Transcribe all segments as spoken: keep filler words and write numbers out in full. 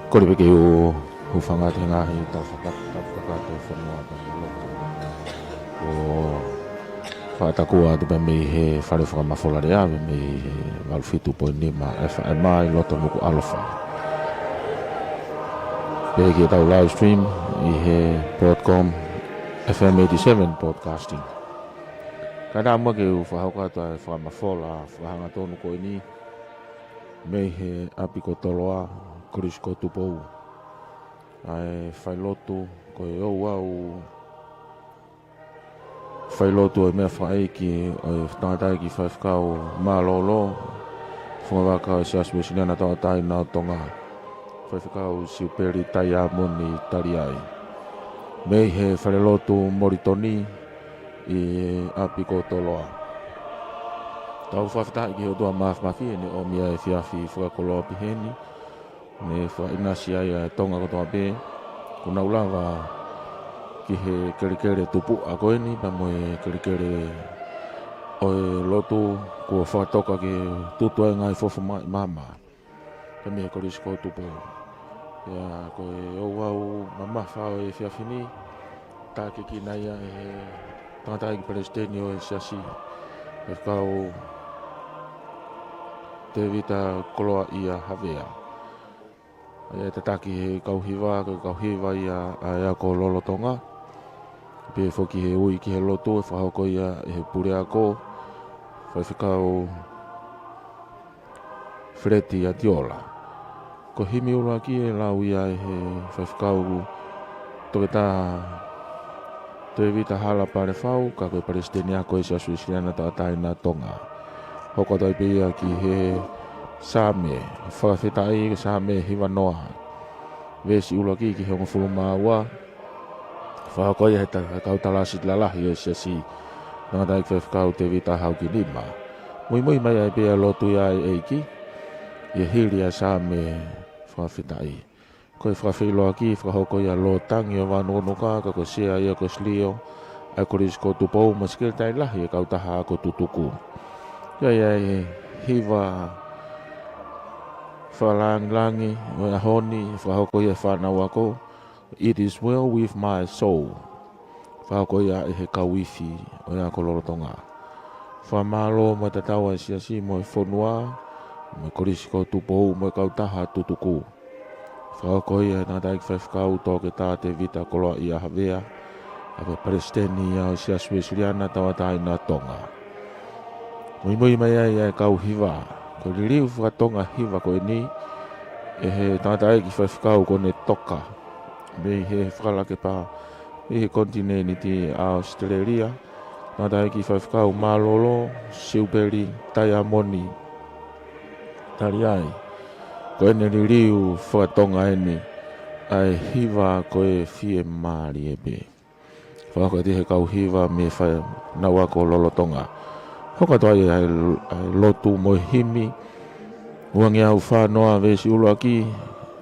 Kole pē ke u hūfanga atu he ngaahi tau faka-, tau fakataha ʻa e fonua pea mo e lotu. ʻOku fakatakua atu pē mei he fale fakamafola lea, mei he valu fitu poini nima F M ʻi loto Nukuʻalofa. Pea ki heʻetau live stream ʻi he Broadcom F M eighty-seven Broadcasting. Kae ʻatā muʻa ke u fakahoko atu ʻa e fakamafola fakahangatonu ko eni mei he ʻapi ko Toloa, Kolisi ko Tupou. ʻA e failotu ko e ouau failotu ʻo e meʻafakaʻeiki ʻo e tangataʻeiki faifekau mālōlō, fungavaka ʻo e Siasi Uēsiliana Tauʻatāina ʻo Tonga, Faifekau Siupeli Taiamoni Taliai, mei he falelotu Molitoni ʻi ʻapi ko Toloa. Tau fakafetaʻi ki he ʻOtua Māfimafi ʻene ʻomi ʻa e efiafi fakakoloa peheni, ne fakaʻinasi ai ʻa Tonga kotoa pē, kuo nau lava ki he kelekele tupuʻa ko eni, pea mo e kelekele ʻo e lotu kuo fakatoka ke tutu ai e ngaahi fofomaʻi maama, pea mei he Kolisi ko Tupou. Pea ko e ouau mamafa ʻo e efiafi ni, tākiekina ia ʻe he tangataʻeiki palesiteni ʻo e Siasi, Faifekau Tevita Koloaʻia Havea. ʻA ia ʻe tataki ʻe he kau hiva, ko e kau hiva ia ʻa e ako lolotonga. Pehē foki he ui ki he lotu ʻe fakahoko ia ʻe he puleako, Faifekau Feleti Atiola. Ko e himi ʻuluaki ʻe lau ia ʻe he Faifekau Toketā Tevita Hala Palefau, ka ko e palesiteni ako ʻo e Siasi Uēsiliana Tauʻatāina ʻo Tonga. Hoko atu ai pē ia ki he Saame, fakafetaʻi, Saame hiva noa, veesi ʻuluaki ki he hongofulu mā ua. Fakahoko ia ʻe he ta-, kau talāsiti lalahi ʻo e Siasi, tangataʻeiki faifekau Tevita Haukinima. Muimui mai ai pē ʻa e lotu ʻa e ʻEiki, ʻi he hili ʻa e Saame fakafetaʻi. Ko e fakafeʻiloaki, fakahoko ia ʻe Lotangi ʻo Vanukonuka, ka ko e sea ia ko Silio ʻa e Kolisi ko Tupou, mo e sekelitali lahi ʻo e kautaha ako tutuku. ʻA ia ʻa e hiva fakalāngilangi ʻo e ʻaho ni, fakahoko ia ʻe he fānau ako, It is Well with My Soul. Fakahoko ia ʻe he kau ifi ʻo e ako lolotonga. Fakamālō mo e tatau ʻa e Siasi mo e fonua, mo e Kolisi ko Tupou mo e kautaha tutuku. Fakahoko ia ʻe he tangataʻeiki faifekau Toketā Tevita Koloaʻia Havea, ʻa e palesiteni ia ʻo e Siasi Uēsiliana Tauʻatāina ʻo Tonga. Muimui mai ai ʻa e kau hiva. Ko e liliu fakatonga hiva ko eni ʻe he tangataʻeiki faifekau ko ʻEne Toka, mei he Fakalakepa ʻi he konitinēniti ʻAositelēlia, tangataʻeiki faifekau mālōlō Siupeli Taiamoni Taliai. Ko ʻene liliu fakatonga eni ʻa e hiva ko e Fiemālie Pē. Fakahoko atu ʻe he kau hiva mei he fānau ako lolotonga. Hoko atu ai ʻa e, ʻa e lotu mo e himi, uangeau fā noa veesi ʻuluaki,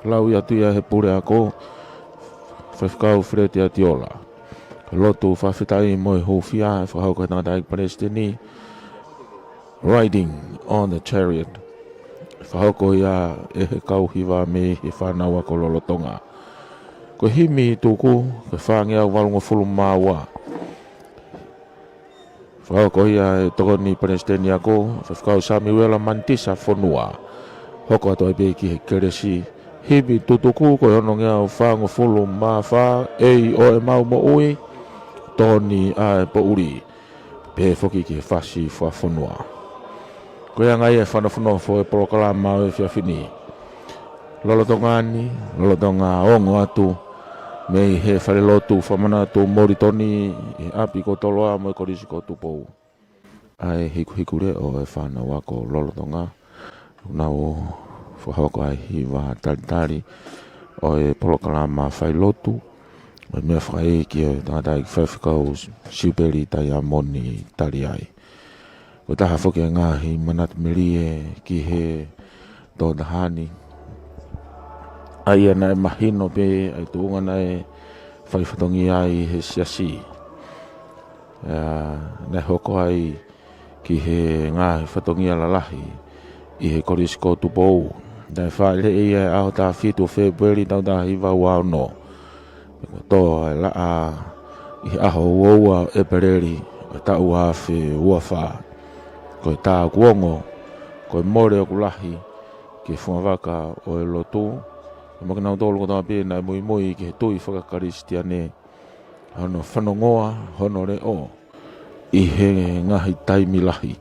lau atu ia ʻe he puleako, Faifekau Feleti Atiola. Lotu fakafetaʻi mo e hūfia, fakahoko ʻe he tangataʻeiki palesiteni, Riding on the Chariot. Fakahoko ia ʻe he kau hiva mei he fānau ako lolotonga. Ko e himi tuku, ko e fāngeau valungofulu mā ua. Fakahoko ia ʻe he tokoni palesiteni ako, Faifekau Samiuela Manitisa Fonua. Hoko atu ai pē ki he kelesi, himi tutuku ko e onongeau fāngofulu mā fā, ʻEi ʻo ʻemau moʻui, Tō ni ʻa e poʻuli. Pehē foki ki he fasi fakafonua. Ko ia ʻa e ngaahi fakanofonofo ʻo e polokalama ʻo e efiafi ni. Lolotonga ni, lolotonga ongo atu mei he falelotu fakamanatu Molitoni ʻi ʻapi ko Toloa mo e Kolisi ko Tupou, ʻa e hikuhiku leʻo ʻo e fānau ako lolotonga. Nau fakahoko ʻa e hiva talitali ʻo e polokalama failotu ʻo e meʻafakaʻeiki ʻo e tangataʻeiki faifekau Siupeli Taiamoni Taliai. Ko e taha foki ʻa e ngaahi manatu melie ki he tokotaha ni, ʻa ia naʻe mahino pē ʻa e tuʻunga naʻe fai fatongia ai he siasi. ʻA, naʻe hoko ai ki he ngaahi fatongia lalahi ʻi he Kolisi ko Tupou. Naʻe fāʻeleʻi ia he ʻaho taha fitu ʻo Fēpueli taʻu taha hiva ua ono. Pea kuo tō ʻa e laʻā ʻi he ʻaho ua ua ʻo ʻEpeleli ʻo e taʻu ua afe ua fā. Ko e tā ʻoku ongo, ko e mole ʻoku lahi ki he fungavaka ʻo e lotu, pea mo kinautolu kotoa pē naʻe muimui ki he tui faka-Kalisitiane, hono fanongoa hono leʻo ʻi he ngaahi taimi lahi.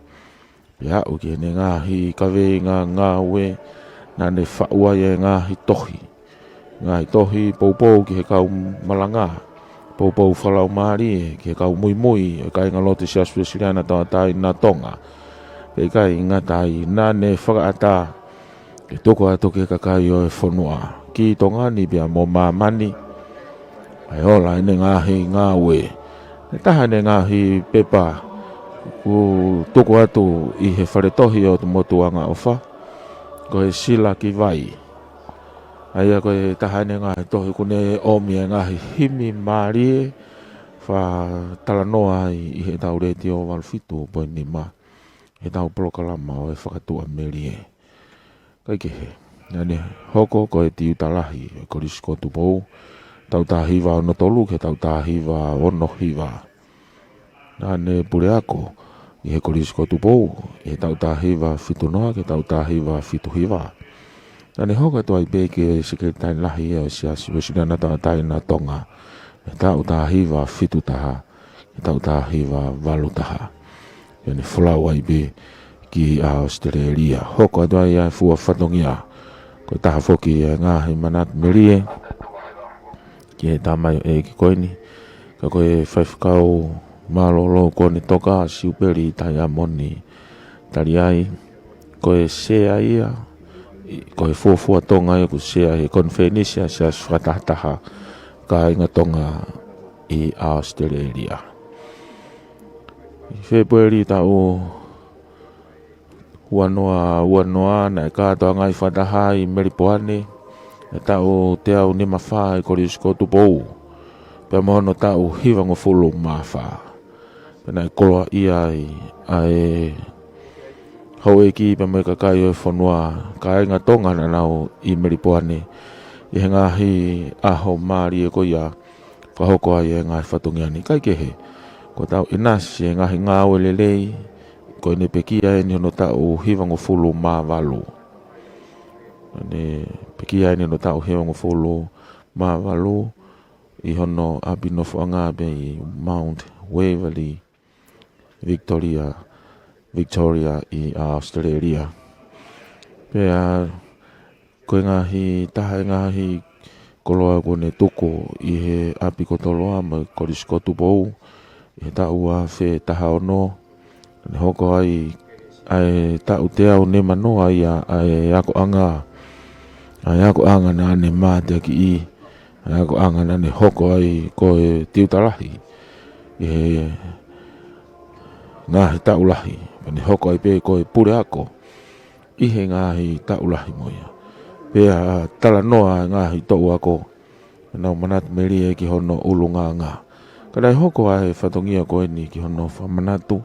Pea aʻu ki heʻene ngaahi kaveinga ngāue, naʻa ne faʻu ai e ngaahi tohi. Ngaahi tohi poupou ki he kau malanga, poupou fakalaumālie ki he kau muimui ʻo e kāingalotu Siasi Uēsiliana Tauʻatāina ʻo Tonga. Pea ʻikai ngata ai, naʻa ne fakaʻatā ke tuku atu ki he kakai ʻo e fonua, ki Tonga ni pea mo māmani, ʻa e ola ʻene ngaahi ngāue. Ko e taha ʻene ngaahi pepa kuo tuku atu ʻi he fale tohi ʻo e motuʻa angaʻofa, ko e Sila ki Vai. ʻA ia ko e taha ʻene ngaahi tohi kuo ne ʻomi e ngaahi himi mālie, fakatalanoa ai ʻi heʻetau Letiō valu fitu poini nima, heʻetau polokalama ʻo e fakatuʻamelie. Kae kehe, naʻa ne hoko ko e tiuta lahi ʻo e Kolisi ko Tupou, taʻu taha hiva ono tolu ki he taʻu taha hiva ono hiva. Naʻa ne puleako ʻi he Kolisi ko Tupou, ʻi he taʻu taha hiva fitu noa ki he taʻu taha hiva fitu hiva. Naʻa ne hoko atu ai pē ko e Sekelitali Lahi ʻo e Siasi Uēsiliana Tauʻatāina ʻo Tonga, ʻi he taʻu taha hiva fitu taha ki he taʻu taha hiva valu taha. Pea ne folau ai pē ki ʻAositelēlia. Hoko atu ai ʻa e fua fatongia. Ko e taha foki e ngaahi manatu melie ki he tamaioʻeiki ko eni. Ka ko e faifekau mālōlō kuo ne toka, Siupeli Taiamoni Taliai. Ko e sea ia, ʻi, ko e fuofua Tonga ia ʻoku sea he konifelenisi ʻa e Siasi Fakatahataha Kāinga Tonga ʻi ʻAositelēlia. ʻI Fēpueli taʻu ua noa ua noa naʻe kātoangaʻi fakataha ʻi Melipoane e taʻu teau nima fā ʻi Kolisi ko Tupou, pea mo hono taʻu hivangofulu mā fā. Pea naʻe koloaʻia ai ʻa e houʻeiki pea mo e kakai ʻo e fonua, kāinga Tonga naʻa nau ʻi Melipoane, ʻi he ngaahi ʻaho mālie ko ia, fakahoko ai e ngaahi fatongia ni. Kae kehe, kuo tau ʻinasi e ngaahi ngāue lelei, ko ʻene pekia eni hono taʻu hivangofulu mā valu. Ne pekia eni hono taʻu hivangofulu mā valu ʻi hono ʻapi nofoʻanga pē ʻi Mount Waverley, Victoria, Victoria ʻi ʻAositelēlia. Pea ko e ngaahi, taha e ngaahi koloa kuo ne tuku ʻi he ʻapi ko Toloa mo e Kolisi ko Tupou ʻi he taʻu ua afe taha ono. Ne hoko ai ʻa e taʻu teau nima noa ia ʻa e akoʻanga, ʻa e akoʻanga naʻa ne mateakiʻi, ʻa e akoʻanga naʻa ne hoko ai ko e tiuta lahi ʻi he ngaahi taʻu lahi. Pea ne hoko ai pē ko e puleako ʻi he ngaahi taʻu lahi mo ia. Pea talanoa e ngaahi toʻu ako, nau manatu melie ki hono ʻulungaanga. Ka naʻe hoko ʻa e fatongia ko eni ki hono fakamanatu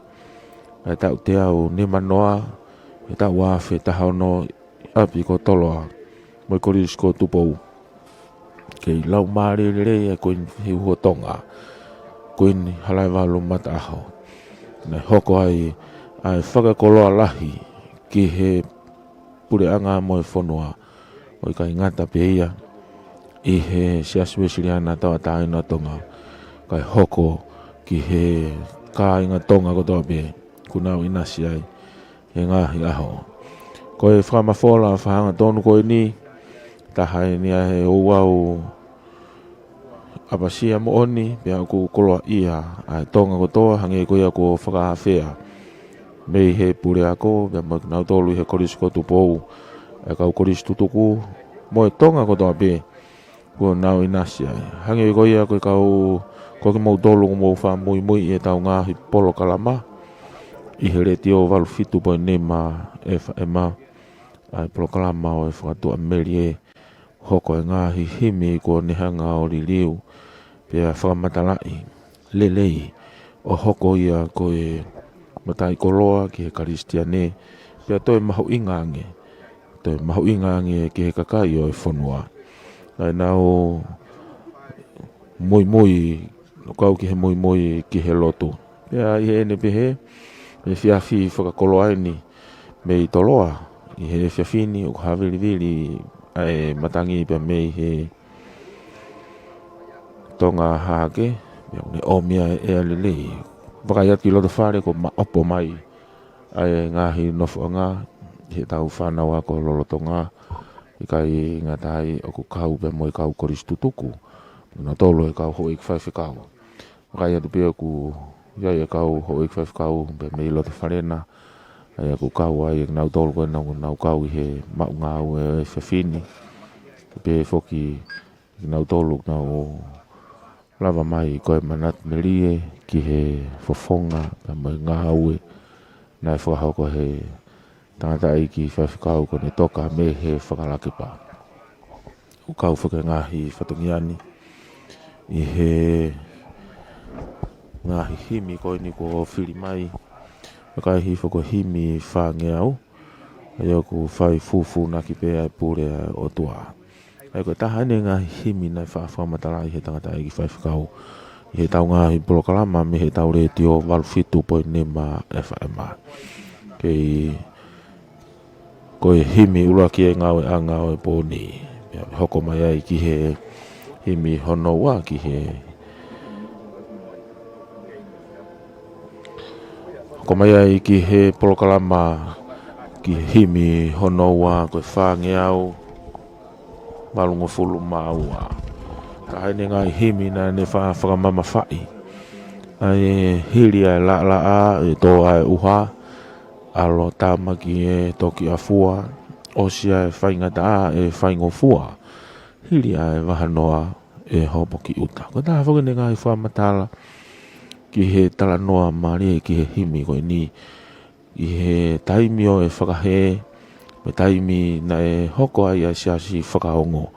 ʻa e taʻu teau nima noa, ʻi he taʻu ua afe taha ono, ʻi ʻapi ko Toloa mo e Kolisi ko Tupou. Kei laumālie lelei ʻa e Kuini Hiuhua Tonga, Kuini Halaevalu Mataʻaho. Naʻe hoko ai ʻa e fakakoloa lahi ki he puleʻanga mo e fonua, ʻo ʻikai ngata pē ia ʻi he Siasi Uēsiliana Tauʻatāina ʻo Tonga, kae hoko ki he kāinga Tonga kotoa pē kuo nau ʻinasi ai he ngaahi ʻaho. Ko e fakamafola fakahangatonu ko eni, taha eni ʻa e ouau ʻapasia moʻoni, pea ʻoku koloaʻia ʻa e Tonga kotoa, hangē ko ia kuo fakaafeʻi mei he puleako, pea mo kinautolu ʻi he Kolisi ko Tupou, ʻa e kau kolisi tutuku, mo e Tonga kotoa pē kuo nau ʻinasi ai. Hangē ko ia ko e kau, ko kimoutolu kuo mou fakamuimui ʻi heʻetau ngaahi polokalama ʻi he Letiō valu fitu poini nima F M, ʻa e polokalama ʻo e fakatuʻamelie, hoko e ngaahi himi kuo ne hanga ʻo liliu pea fakamatalaʻi lelei, ʻo hoko ia ko e mataʻikoloa ki he Kalisitiane, pea toe mahuʻinga ange toe mahuʻinga ange ki he kakai ʻo e fonua. ʻA ʻenau muimui, ʻo kau ki he muimui ki he lotu. Pea ʻi heʻene pehē, ʻi he efiafi fakakoloa eni mei Toloa, ʻi he efiafi ni ʻoku havilivili ʻa e matangi pea mei he Tonga Hahake, pea ʻoku ne ʻomi ʻa e ʻea lelei. Vakai atu ki loto fale kuo maʻopo mai ʻa e ngaahi nofoʻanga ʻi heʻetau fānau ako lolotonga, ʻikai ngata ai ʻoku kau pea mo e kau kolisi tutuku, mo kinautolu e kau houʻeiki faifekau. Vakai atu pē ʻoku ʻi ai e kau houʻeiki faifekau pea mei loto fale na, ʻa ia ʻoku kau ai kinautolu ko ē naʻa nau kau ʻi he maʻu ngāue ʻo e efiafi ni. Pehē foki kinautolu naʻa nau lava mai ko e manatu melie ki he fofonga pea mo e ngāue naʻe fakahoko he tangataʻeiki faifekau ko ʻEne Toka mei he Fakalakepa. ʻOku kau foki e ngaahi fatongia ni ʻi he ngaahi himi ko eni kuo fili mai. Vakai hifo ko e himi fāngeau, ʻa ia ʻoku fai fūfūnaki pē ʻa e pule ʻa e ʻOtua. ʻA ia ko e taha eni e ngaahi himi naʻe faʻa fakamatalaʻi he tangataʻeiki faifekau ʻi heʻetau ngaahi polokalama mei heʻetau letiō valu fitu poini nima FM. Kei ko e himi ʻuluaki e ngāueʻanga ʻo e pō ni. Pea hoko mai ai ki he himi hono ua ki he Hoko mai ai ki he polokalama ki he himi hono ua ko e fāngeau valungofulu mā ua. Taha eni e ngaahi himi naʻa ne fa-, fakamamafaʻi. ʻA e hili ʻa e laʻalaʻā ʻe tō ʻa e ʻuha, ʻAlo Tāmaki ʻe toki ʻafua, ʻOsi ʻa e faingataʻa ʻe faingofua, hili ʻa e vahanoa ʻe hopo ki ʻuta. Ko e taha foki eni e ngaahi fakamatala ki he talanoa mālie ki he himi ko eni, ʻi he taimi ʻo e fakahē, mo e taimi naʻe hoko ai ʻa e siasi fakaongo.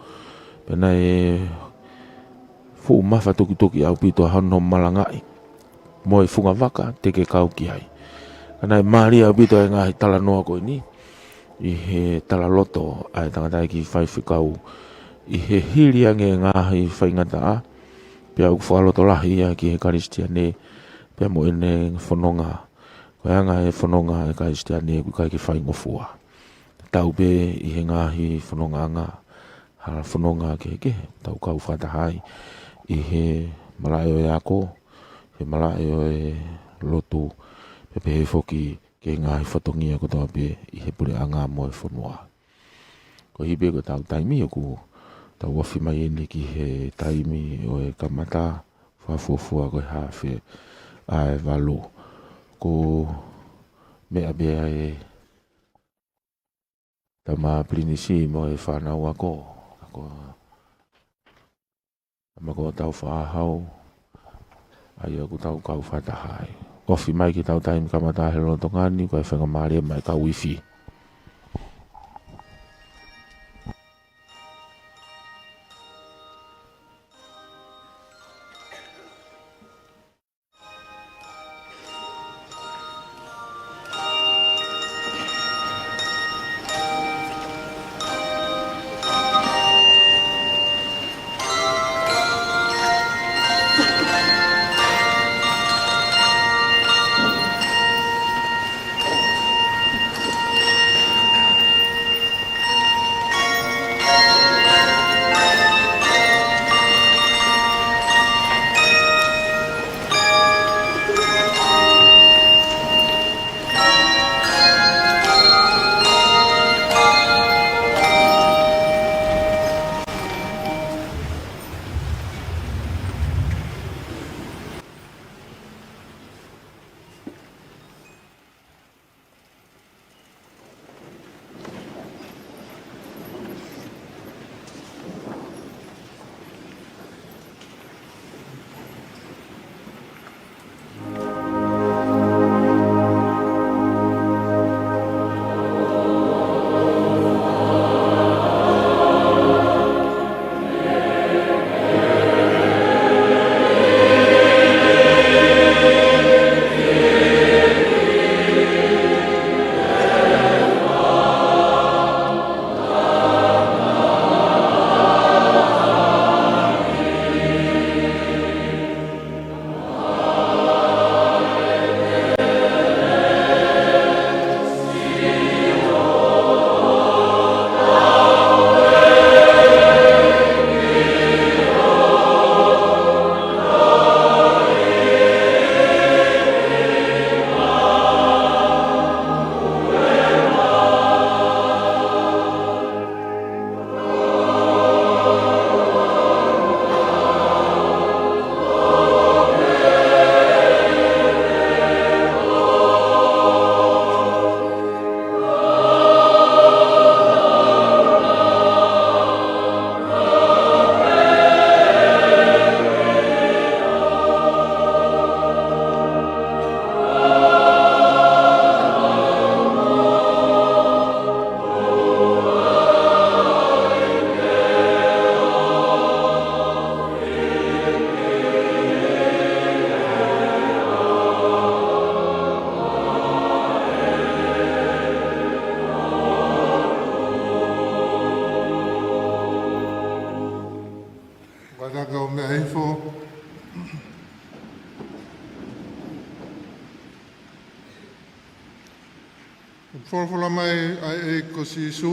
Pea naʻe fuʻu mafatukituki ʻaupito hono malangaʻi mo e funga vaka te ke kau ki ai. Ka naʻe mālie ʻaupito e ngaahi talanoa ko eni ʻi he talaloto ʻa e tangataʻeiki faifekau ʻi he hili ange e ngaahi faingataʻa, pea ʻoku fakalotolahi ia ki he Kalisitiane, pea mo ʻene fononga. Ko e anga e fononga e Kalisitiane ʻoku ʻikai ke faingofua. Tau pē ʻi he ngaahi fonongaʻanga, hala fononga kehekehe, tau kau fakataha ai ʻi he malaʻe ʻo e ako, he malaʻe ʻo e lotu, pea pehē foki ki he ngaahi fatongia kotoa pē ʻi he puleʻanga mo e fonua. Ko e hili pē ko ʻetau taimi ʻoku tau ofi mai eni ki he taimi ʻo e kamata fakafuofua ko e haafe ʻa e valu. Ko e meʻa pē ʻa e Tama Pilinisi mo e fānau ako. Ako ʻa mako tau fāhau. ʻA ia ʻoku tau kau fakataha ai. Ofi mai ki heʻetau taimi kamata he lolotonga ni, ko e faingamālie mai kau ifi. Folofola mai ʻa e ʻEiki ko Sīsū,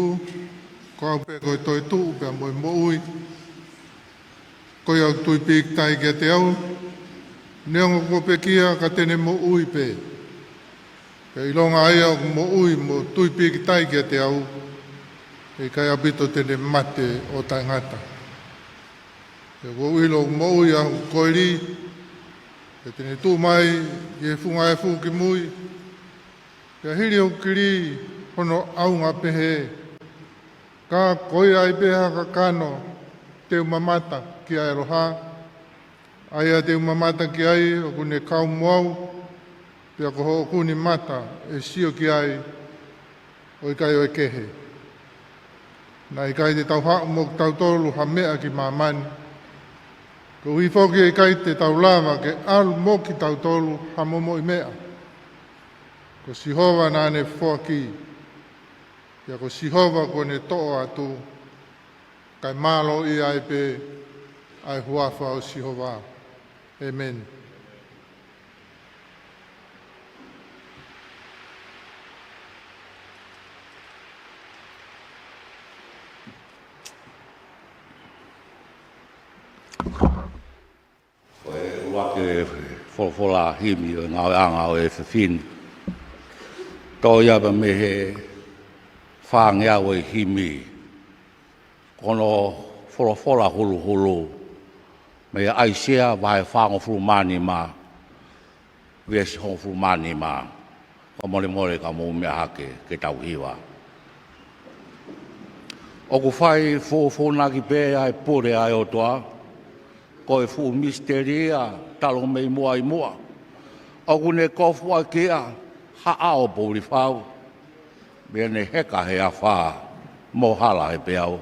ko au pē ko e toetuʻu pea mo e moʻui. Ko ia ʻoku tui pīkitai kiate au, neongo kuo pekia ka te ne moʻui pē. Pea ʻilonga ʻa ia ʻoku moʻui mo tui pīkitai kiate au, ʻe ʻikai ʻaupito te ne mate ʻo taʻengata. Pea kuo u ʻilo ʻoku moʻui ʻa hoku koeli, pea te ne tuʻu mai ʻi he funga efu kimui. Pea hili hoku kili hono ʻaunga pehē. Ka ko ia ai pē ha kakano te u mamata ki ai, ʻaloha, ʻa ia te u mamata ki ai ʻoku ne kau mo au, pea ko hoku ʻokú ni mata ʻe sio ki ai, ʻo ʻikai ʻo e kehe. Naʻe ʻikai te tau haʻu mo kitautolu ha meʻa ki māmani, koeʻuhi foki ʻe ʻikai te tau lava ke ʻalu mo kitautolu ha momoʻi meʻa. Ko Sihova naʻá ne foaki, pea ko Sihova kuó ne toʻo atu, kae mālōʻia ai pē ʻa e huafa ʻo Sihova. ʻĒmeni. Ko e ʻuluaki folofola himi ʻo e ngāueʻanga ʻo e efiafi ni. Toʻo ia pē mei he fāngeau ʻo e himi. Ko hono folofola huluhulu mei ʻAisea vahe fāngofulu mā nima, veesi hongofulu mā nima. Fakamolemole ka mou meʻa hake ke tau hiva. ʻOku fai fufuunaki pē ʻa e pule ʻa e ʻOtua, ko e fuʻu misiteli ia talu mei muʻa ʻi muʻa. ʻOku ne kofu ʻaki ia ha ʻao poʻuli fau, pea ne heka he afā mo hala he peau.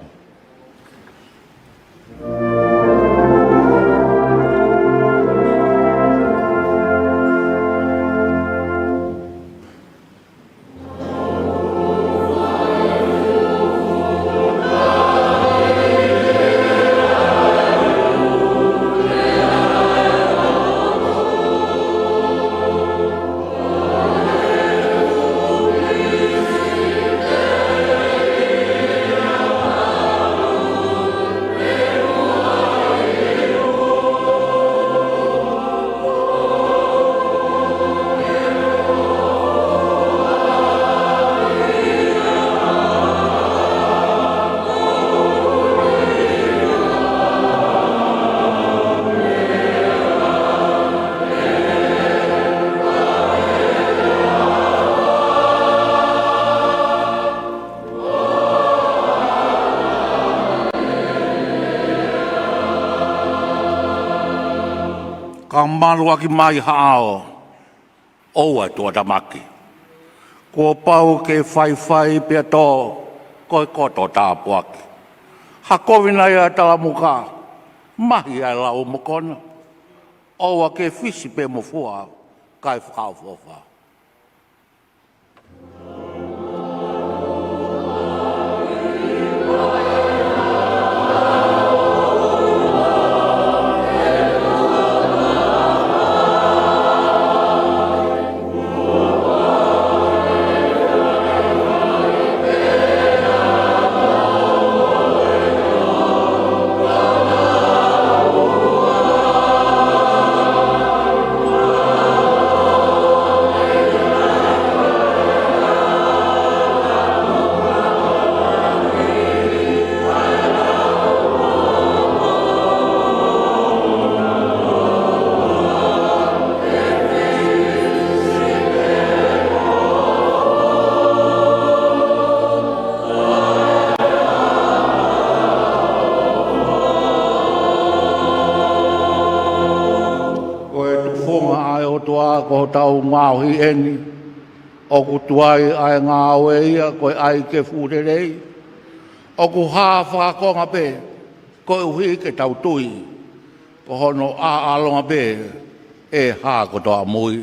Ka maluʻaki mai ha ʻao, ʻoua ʻe tuʻatamaki. Kuo pau ke faifai pea tō, ko e koto tāpuaki. Ha kovi nai ʻa e talamuka, mahi ʻa e lau mokona. ʻOua ke fisi pē mo fua, kae fakaʻofoʻofa. Ko e tufunga ʻa e ʻOtua ko hotau ngaohi ʻeni. ʻOku tuai ʻa e ngāue ia ko e ʻai ke fuʻu lelei. ʻOku hā fakakonga pē, koeʻuhi ke tau tui. Ko hono ʻāʻālonga pē ʻe hā kotoa mui.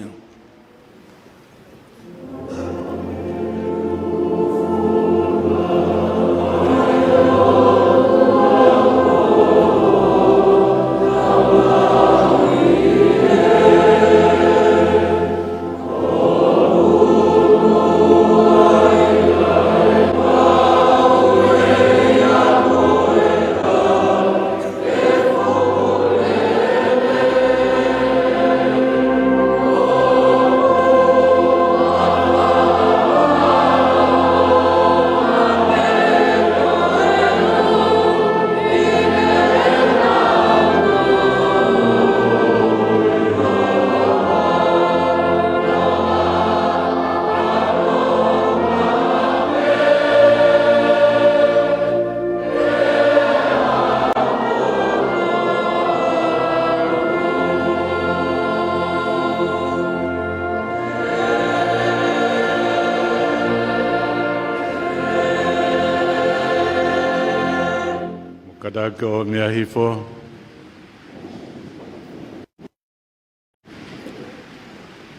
Ko e meʻa hifo.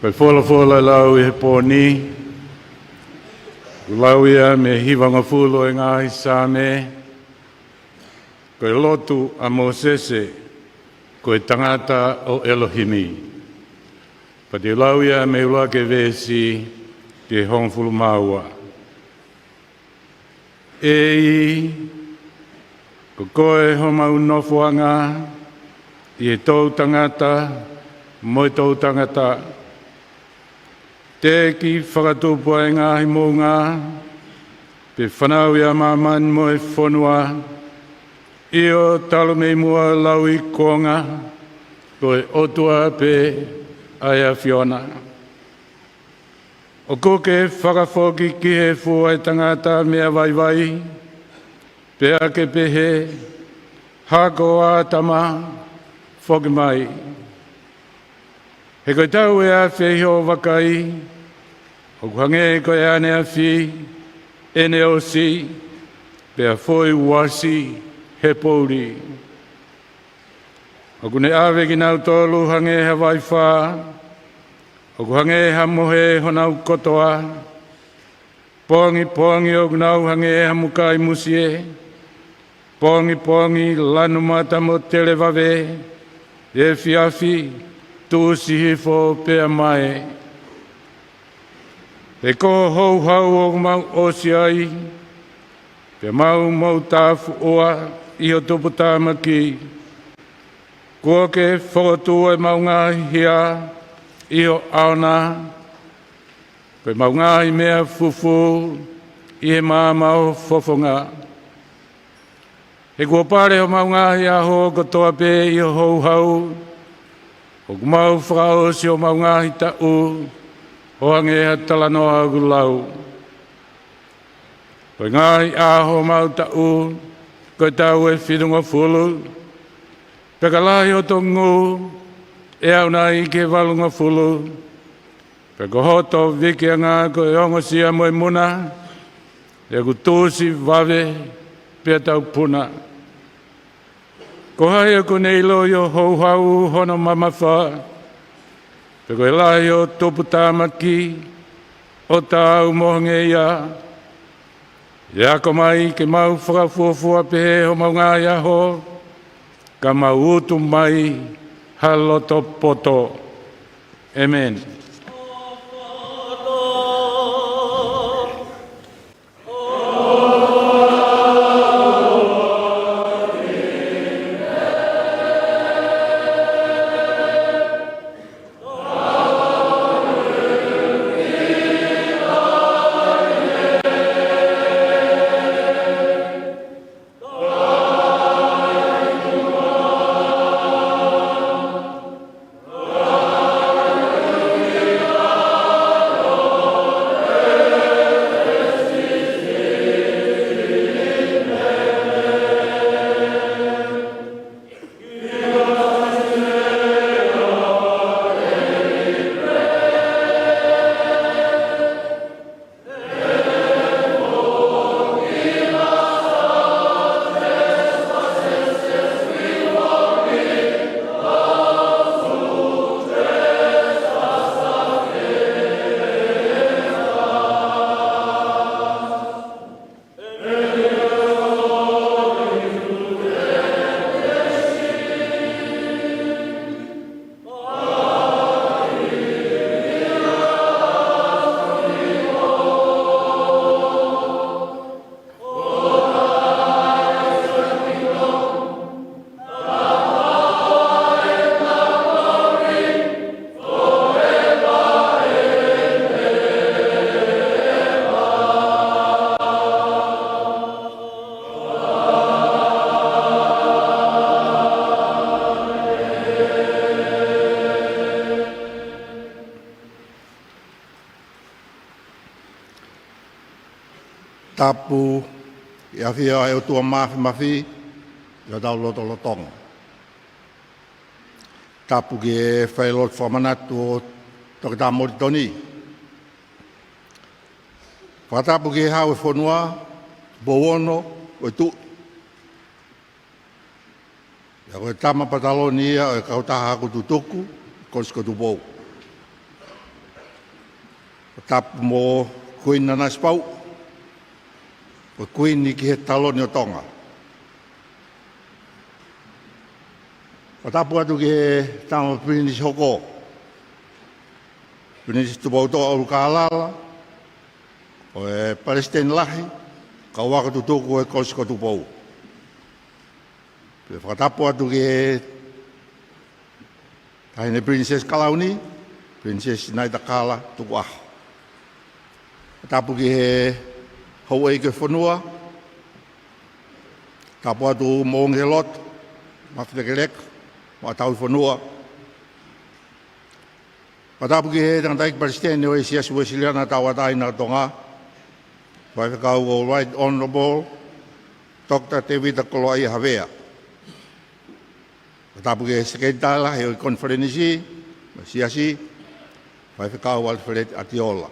Ko e folofola lau ʻi he pō ni, ʻoku lau ia mei he hivangofulu ʻo e ngaahi Saame, ko e lotu ʻa Mōsese, ko e tangata ʻo ʻElohimi. Pea te u lau ia mei he ʻuluaki veesi ki he hongofulu mā ua. ʻEiki, ko koe homau nofoʻanga ʻi he toʻutangata mo e toʻutangata. Teʻeki fakatupu ʻa e ngaahi moʻunga, pe fanauʻi ʻa māmani mo e fonua, ʻio talu mei muʻa ʻo lauikuonga, ko e ʻOtua pē ʻa e ʻAfiona. ʻOku ke fakafoki ki he fua ʻo e tangata meʻa vaivai, pea ke pehē, Hako ʻo ʻĀtama, foki mai. He ko e tau ʻe afe ʻi hoʻo vakai, ʻoku hangē ko e ʻaneafi ʻene ʻosi, pea foʻi uasi he poʻuli. ʻOku ne ʻave kinautolu hangē ha vaifā, ʻoku hangē ha mohe honau kotoa. Pongipongi ʻoku nau hangē ha mukai musie, pongipongi lanu mata mo televave, efiafi tuʻusi hifo pea mae. He ko ho houhau ʻoku mau ʻosi ai, pea mau mou tafuʻua ʻi ho tuputāmaki. Kuo ke fokotuʻu ʻemau ngaahi hia ʻi ho ʻao na, ko ʻemau ngaahi meʻa fufū ʻi he maama ʻo ho fofonga. He kuo pale homau ngaahi ʻaho kotoa pē ʻi ho houhau, ʻoku mau fakaʻosi homau ngaahi taʻu ʻo hangē ha talanoa ʻoku lau. Ko e ngaahi ʻaho homau taʻu, ko e tau ʻe fitungofulu, pea ka lahi hoto ngū, ʻe ʻaunai ki he valungofulu. Pea ko hoto vikiʻanga ko e ongosia mo e muna, he ʻoku tuʻusi vave pea taupuna. Ko hai ʻoku ne ʻilo ʻi ho houhau hono mamafa, pe ko e lahi ho tuputāmaki ʻo taau mo hangē ia? ʻE ako mai ke mau fakafuofua pehē homau ngaahi ʻaho, ka mau utu mai ha loto poto. ʻĒmeni. Tapu ʻi he ʻafio ʻa e ʻOtua Māfimafi ʻi hotau lotolotonga. Tapu ki he failotu fakamanatu ʻo Toketā Molitoni. Fakatapu ki he Hau ʻo e fonua, Pouono ʻo e Tuʻi. Pea ko e tama pataloni ia ʻo e kautaha ako tutuku, Kolisi ko Tupou. Fakatapu mo Kuini Nanasipauʻu, ko e Kuini ki he taloni ʻo Tonga. Fakatapu atu ki he tama Pilinisi hoko, Pilinisi Tupoutoʻa ʻUlukalala, ko e Palesiteni Lahi, kau ako tutuku ʻo e Kolisi ko Tupou. Pea fakatapu atu ki he Taʻahine Pilinisesi Kalauni, Pilinisesi Naitakala Tukuʻaho. Fakatapu ki he houʻeiki ʻo e fonua, tapu atu mo ongi he lotu, Mafilekeleka, mo ʻAtauifonua. Fakatapu ki he tangataʻeiki palesiteni ʻo e Siasi Uēsiliana Tauʻatāina ʻo Tonga, Faifekau ko Right Honourable Doctor Tevita Koloaʻia Havea. Fakatapu ki he sekelitali lahi ʻo e konifelenisi mo e siasi, Faifekau Alfred ʻAtiola.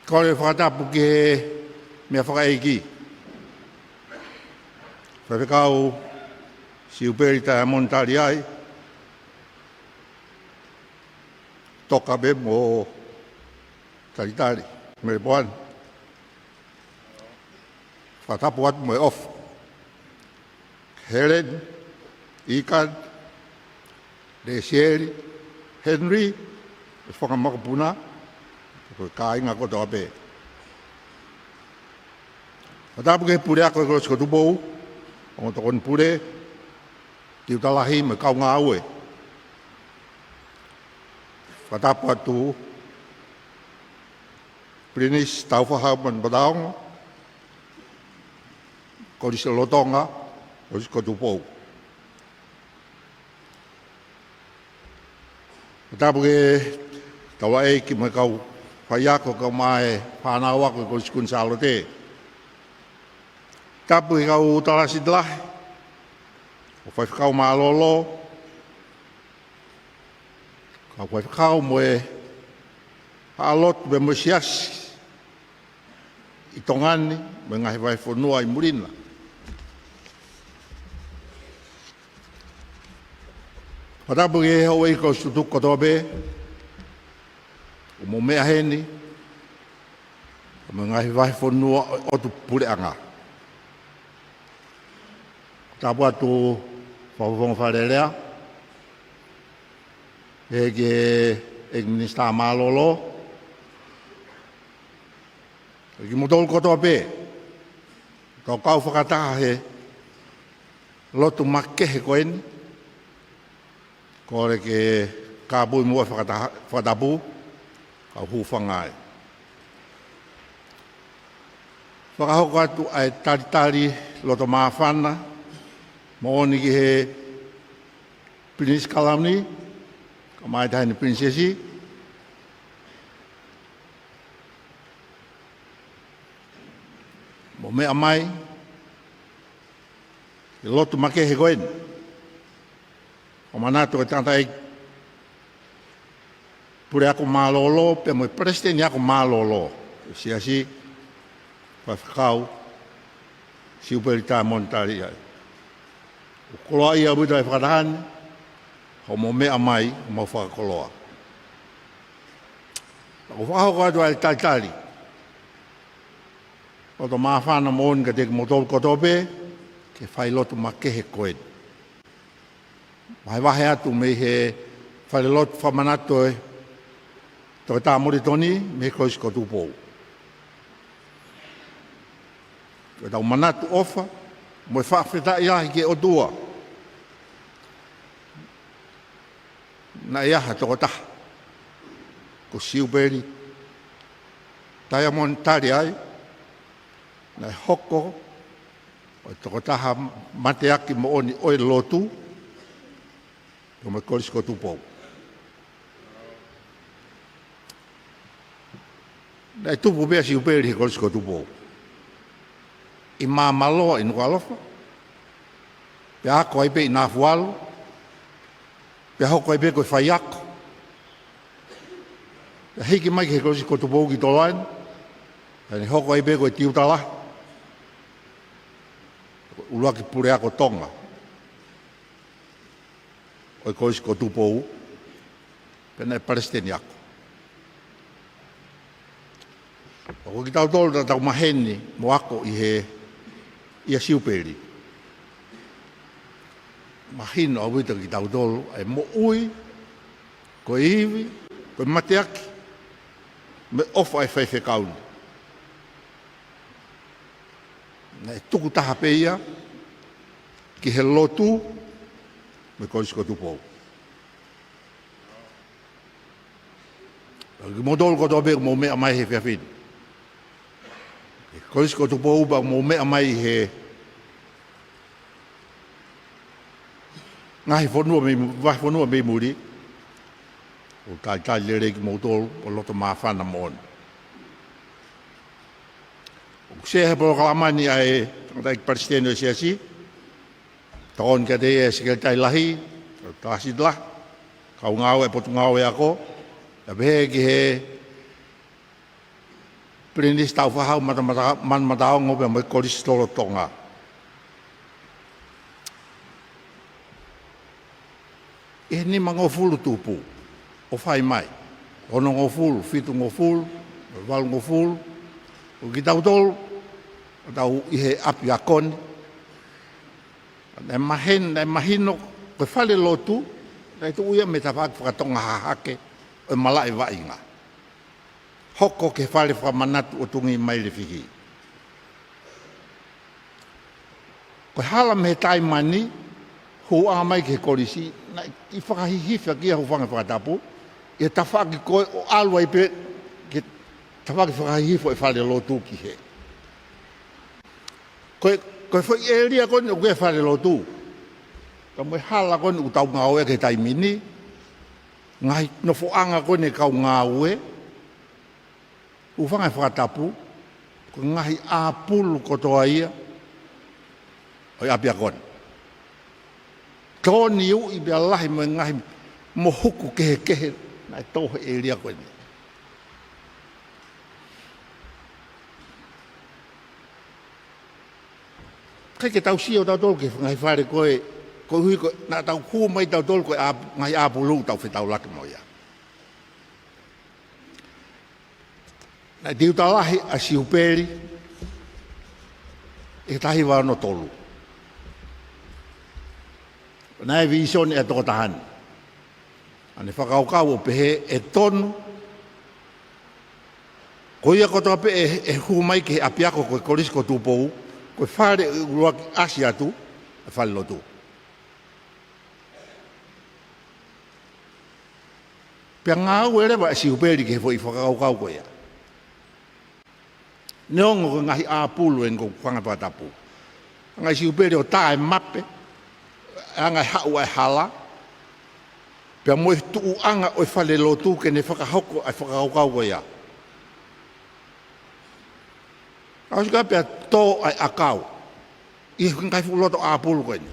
Kole fakatapu ki he meʻa fakaʻeiki, Faifekau Siupeli Taemoni Taliai, Toka pē mo Talitali Melepoani. Fakatapu atu mo e ʻofa. Helen, Ikan, Lesieli, Henry, ʻe fanga makapuna, ko e kāinga kotoa pē. Fakatapu ki he puleako ʻo e Kolisi ko Tupou, ongo tokoni pule, tiuta lahi mo e kau ngāue. Fakatapu atu Pilinisi Taufaʻahau Manupataongo, Kolisi lolotonga, Kolisi ko Tupou. Fakatapu ki he taulaʻeiki mo e kau faiako, kau mai fānau ako ʻi he Kolisi Kuini Sālote. Tapu ki he kau talasiti lahi, kau faifekau mālōlō, kau faifekau mo e haʻa lotu pea mo e siasi ʻi Tonga ni mo e ngaahi vahefonua ʻi muli na. Fakatapu ki he houʻeiki kolisi tutuku kotoa pē ʻoku mou meʻa heni, mo e ngaahi vahefonua ʻo e ʻotu puleʻanga. Tapu atu Fakafofonga Fale Alea, pehē ki he ʻEiki Minisitā Mālōlō, kimoutolu kotoa pē, tau kau fakataha he lotu makehe ko eni, kole ke kāpui muʻa e fakataha, fakatapu, kau hūfanga ai. Fakahoko atu ʻa e talitali loto māfana moʻoni ki he Pilinisi Kalauni, kau mai Taʻahine Pilinisesi, mou meʻa mai he lotu makehe ko eni. ʻOku manatu e tangataʻeiki puleako mālōlō, pea mo e palesiteni ako mālōlō ʻo e siasi, Faifekau Siupeli Taemoni Taliai. ʻOku koloaʻia ʻaupito e fakataha ni, ʻoku mou meʻa mai, ʻoku mau fakakoloa. Pea ʻoku fakahoko atu ʻa e talitali loto māfana moʻoni kiate kimoutolu kotoa pē, ke fai lotu makehe ko eni. Vahevahe atu mei he falelotu fakamanatu ʻo e Toketā Molitoni mei he Kolisi ko Tupou. Ko ʻetau manatu ʻofa mo e fakafetaʻi lahi ki he ʻOtua, naʻe ʻi ai ha tokotaha ko Siupeli Taemoni Taliai, naʻe hoko ko e tokotaha mateaki moʻoni ʻo e lotu, pea mo e Kolisi ko Tupou. Naʻe tupu pē ʻa Siupeli he Kolisi ko Tupou, ʻi Māmaloa ʻi Nukuʻalofa, pea ako ai pē ʻi Nafualu, pea hoko ai pē ko e faiako, pea hiki mai ki he Kolisi ko Tupou ki Toloaini, pea ne hoko ai pē ko e tiuta lahi. ʻUluaki Puleako Tonga ʻo e Kolisi ko Tupou, pea naʻe palesiteni ako. ʻOku kitautolu naʻa tau maheni mo ako ʻi he, ʻia Siupeli. Mahino ʻaupito kitautolu ʻa e moʻui, ko e ivi, ko e mateaki, mo e ʻofa ʻa e faifekau ni. Naʻe tukutaha pē ia ki he lotu mo e Kolisi ko Tupou. Kimoutolu kotoa pē ʻoku mou meʻa mai he efiafi ni, Kolisi ko Tupou, pea mou meʻa mai he ngaahi fonua mei, vahefonua mei muli, ʻoku talitali lelei kimoutolu, ʻo loto māfana moʻoni. ʻOku sea he polokalama ni ʻa e tangataʻeiki palesiteni ʻo e Siasi, tokoni kiate ia ʻe he Sekelitali Lahi, Toketā Sitila, kau ngāue ʻa e Potungāue Ako, pea pehē ki he Pilinisi Tāufaʻāhau Mata-, Mata-, Manu Mataongo pea mo e Kolisi lolotonga. ʻI he nimangofulu tupu ʻo fai mai, onongofulu, fitungofulu, valungofulu, ʻo kitautolu, ʻo tau ʻi he ʻapiako ni, naʻe mahen-, naʻe mahino ko e falelotu, naʻe tuʻu ia mei he tafaʻaki fakatonga hahake ʻo e malaʻe vaʻinga, hoko ki he fale fakamanatu ʻo Tungī Mailefihi. Ko e hala mei he taimi ni, hūʻanga mai ki he kolisi, naʻe fakahihifo ʻaki ia, hūfanga he fakatapu, ʻi he tafaʻaki ko ē ʻo ʻalu ai pē ki he tafaʻaki fakahihifo ʻo e falelotu ki hē. Ko e, ko e foʻi ʻēlia ko eni ʻoku ʻi ai e falelotu, pea mo e hala ko eni ʻoku tau ngāueʻaki he taimi ni, ngaahi nofoʻanga ko eni ʻa e kau ngāue, hūfanga he fakatapu, ko e ngaahi ʻāpulu kotoa ia ʻo e ʻapiako ni. Tō ni uʻi pea lahi mo e ngaahi mohuku kehekehe naʻe tō he ʻēlia ko eni. ʻIkai ke tau sio tautolu ki he ngaahi fale ko ē, koeʻuhi ko e, naʻa tau hū mai tautolu ko e ʻā-, ngaahi ʻāpulu ʻoku tau fetaulaki mo ia. Naʻe tiuta lahi ʻa Siupeli ʻi he taha hiva ono tolu. Naʻe vīsone ʻa e tokotaha ni. ʻA ʻene fakakaukau ʻo pehē ʻe tonu, ko ia kotoa pē ʻe, ʻe hū mai ki he ʻapiako ko e Kolisi ko Tupou, ko e fale ʻe ʻuluaki ʻasi atu ʻa e falelotu. Pea ngāue leva ʻa Siupeli ki he foʻi fakakaukau ko ia. Neongo ko e ngaahi ʻāpulu eni ʻoku hūfanga he fakatapu, hanga ʻe Siupeli ʻo tā e mape, anga e haʻu ʻa e hala, pea mo e tuʻuʻanga ʻo e falelotu ke ne fakahoko ʻa e fakakaukau ko ia. ʻOsi ko ia pea tō ʻa e ʻakau ʻi he ngaahi fuʻu loto ʻāpulu ko eni.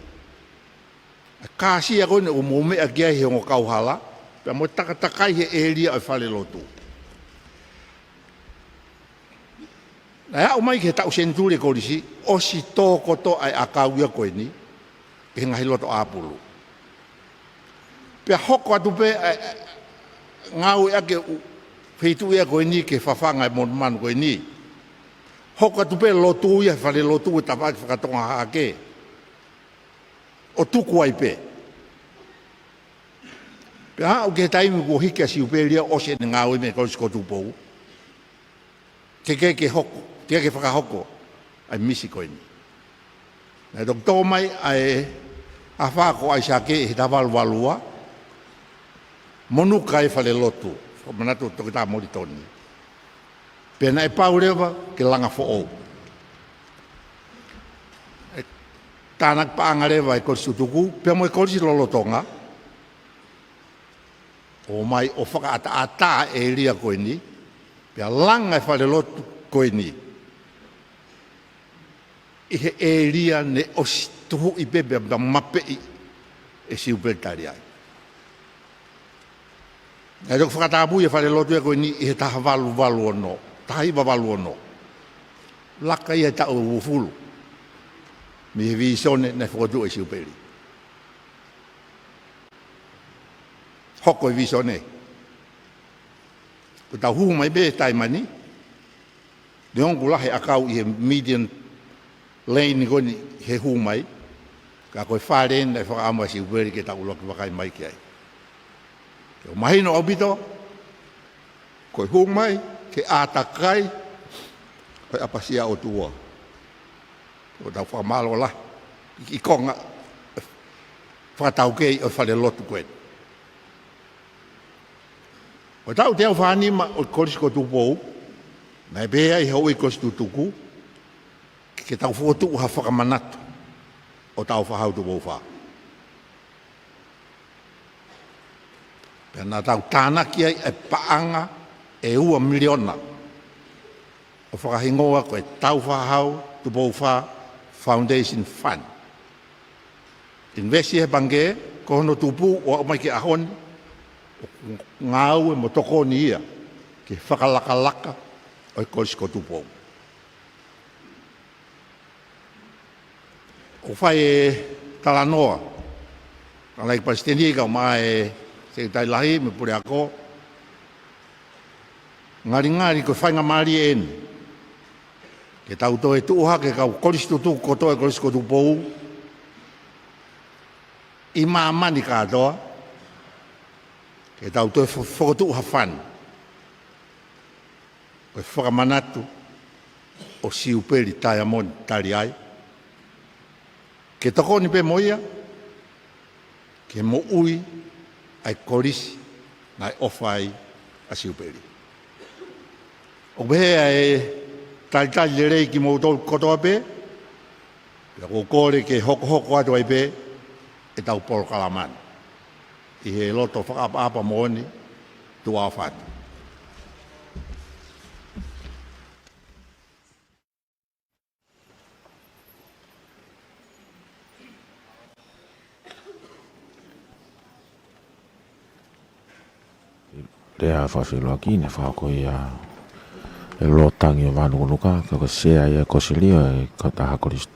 ʻA e kāsia ko eni ʻoku mou meʻa ki ai he ongo kauhala, pea mo e takatakai he ʻēlia ʻo e falelotu. Naʻe aʻu mai ki he taʻu senituli ʻa e kolisi, ʻosi tō kotoa ʻa e ʻakau ia ko eni ʻi he ngaahi loto ʻāpulu. Pea hoko atu pē ʻa e, ʻa e ngāueʻaki ʻo e feituʻu ia ko eni ke fafanga e monumanu ko eni. Hoko atu pē lotu ia, falelotu ʻi he tafaʻaki fakatonga hahake, ʻo tuku ai pē. Pea aʻu ki he taimi kuo hiki ʻa Siupeli ia ʻo ʻosi ʻene ngāue mei he Kolisi ko Tupou, teʻeki ke hoko, teʻeki ke fakahoko ʻa e misi ko eni. Naʻe toki tō mai ʻa e afā ko ʻAisake ʻi he taha valu valu ua, monuka e falelotu, fakamanatu ʻa Toketā Molitoni. Pea naʻe pau leva ke langa foʻou. ʻE tānaki paʻanga leva ʻa e Kolisi Tutuku pea mo e kolisi lolotonga, ō mai ʻo fakaʻataʻatā e ʻēlia ko eni, pea langa e falelotu ko eni ʻi he ʻēlia ne ʻosi tuhuʻi pē pea mapeʻi ʻe Siupeli Taliai. Naʻe toki fakatapui e falelotu ia ko eni ʻi he taha valu valu ono, taha hiva valu ono. Laka ia he taʻu ʻe uofulu. mei he vīsone naʻe fokotuʻu ʻe Siupeli. Hoko e vīsone, ko ʻetau hū mai pē Taimani, neongo ʻoku lahi e ʻakau ʻi he median lane ko eni he hū mai, ka ko e fā lane naʻe fakaʻamu ʻa Siupeli ke tau ʻuluaki vakai mai ki ai. Ke mahino ʻaupito, ko e hū mai ke ʻātakai ʻo e ʻapasia ʻOtua. Ko ʻetau fakamālō lahi ʻi he konga fakataukei ʻo e falelotu ko eni. Ko e taʻu teau fānima ʻo e Kolisi ko Tupou, naʻe pehē ai ʻe he houʻeiki kolisi tutuku ke tau fokotuʻu ha fakamanatu ʻo Tāufaʻāhau Tupou Fā. Pea naʻa tau tānaki ai e paʻanga ʻe ua miliona ʻo fakahingoa ko e Tāufaʻāhau Tupou Fā Foundation Fund. Invest he pangikē, ko hono tupu ʻo aʻu mai ki he ʻaho ni, ʻoku ngāue mo tokoni ia ki he fakalakalaka ʻo e Kolisi ko Tupou. ʻOku fai e talanoa, Tangataʻeiki Palesiteni kae ʻumaʻā e Sekelitali Lahi mo e Puleako, ngalingali ko e faingamālie eni ke tau toe tuʻu hake kau kolisi tutuku kotoa e Kolisi ko Tupou ʻi māmani kātoa, ke tau toe fo-, fokotuʻu ha fund ko e fakamanatu ʻo Siupeli Taiamoni Taliai, ke tokoni pē mo ia ki he moʻui ʻa e kolisi naʻe ʻofa ai ʻa Siupeli. ʻOku pehē ʻa e talitali lelei kimoutolu kotoa pē, pea ʻoku ou kole ke hokohoko atu ai pē ʻetau polokalama ni ʻi he loto fakaʻapaʻapa moʻoni. Tuʻa ʻofa atu. Lea fakafeʻiloaki naʻe fakahoko ʻe he Lolotangi ʻo Vanunuka, ko e Sea ia ʻo e Kōsilio ʻo e Kautaha Kolisi,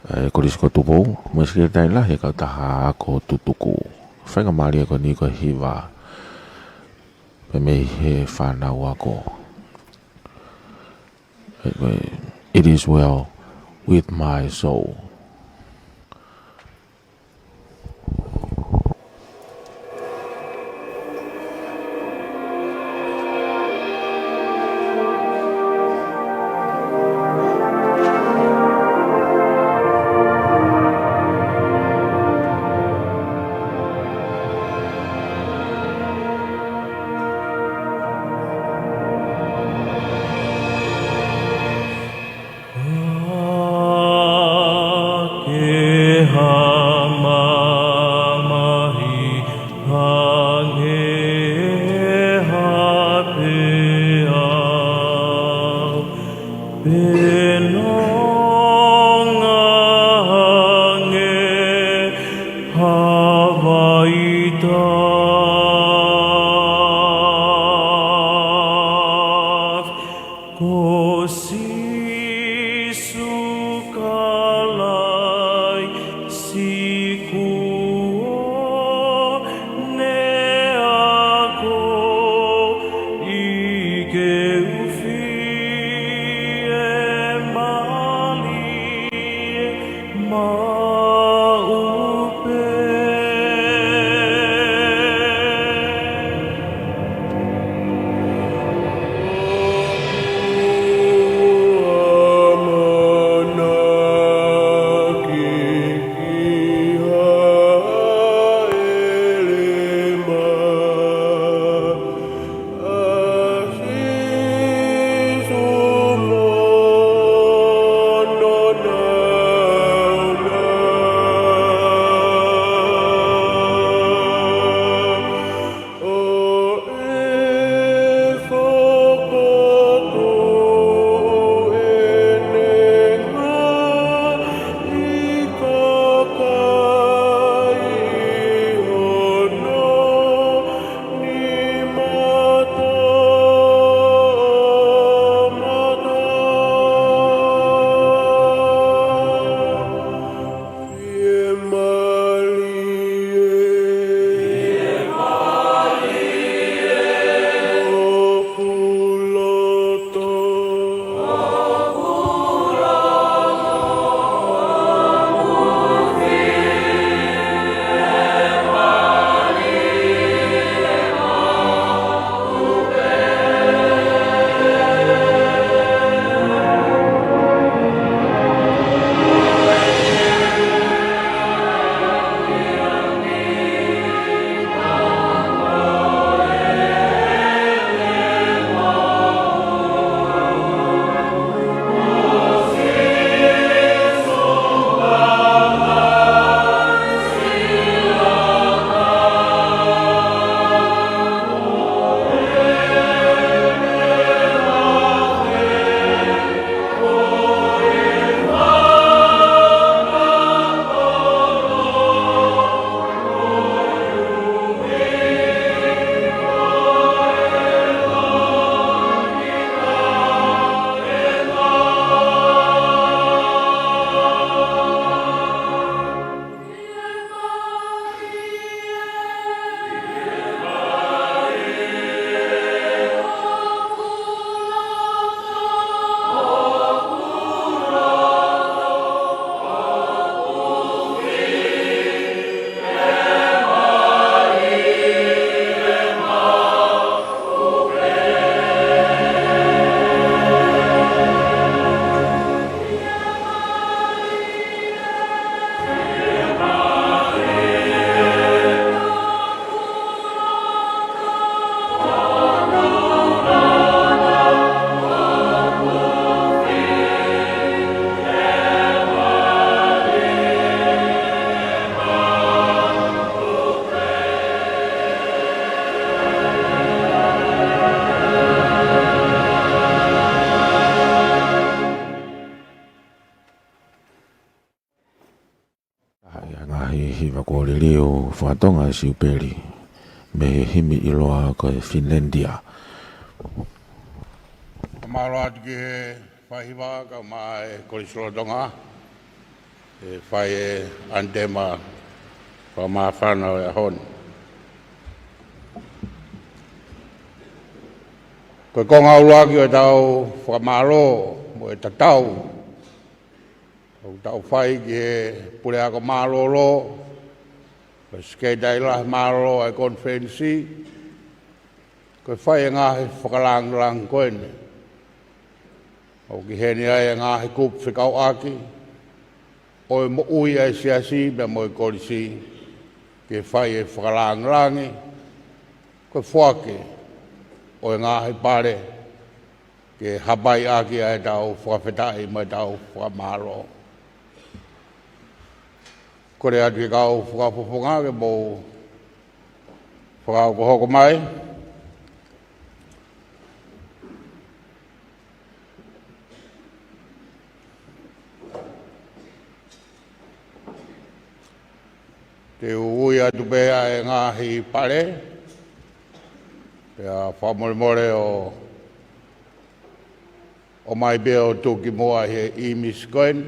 ʻa e Kolisi ko Tupou, mo e Sekelitali Lahi ʻo e Kautaha Ako Tutuku. Faingamālie ko eni ko e hiva pē mei he fānau ako. It is well with my soul. Ko Sīsū Kalaisi kuo ne ako ʻi he ufi ʻo e mali maʻu pē. Liliu faka-Tonga e Siupeli mei he himi ʻiloa ko e Finlandia. Mālō atu ki he faihiva kae ʻumaʻā e Kolisi Lolotonga ʻe fai e ʻanitema fakamāfana ʻo e ʻaho ni. Ko e konga ʻuluaki ʻo ʻetau fakamālō mo e tatau ʻoku tau fai ki he Puleako Mālōlō, ko e Sekelitali Lahi Mālōlō ʻa e konifelenisi, ko e fai e ngaahi fakalāngilangi ko eni. ʻOku ʻi heni ai e ngaahi kupu fekauʻaki ʻo e moʻui ʻa e siasi pea mo e kolisi ke fai e fakalāngilangi, ko e foaki ʻo e ngaahi pale ke hapai ʻaki ʻa ʻetau fakafetaʻi mo ʻetau fakamālō. Kole atu ki he kau fakafofonga ke mou fakahokohoko mai. Te u ui atu pē ʻa e ngaahi pale, pea fakamolemole ʻo ʻomai pē ʻo tuku ki muʻa he ʻīmisi ko eni.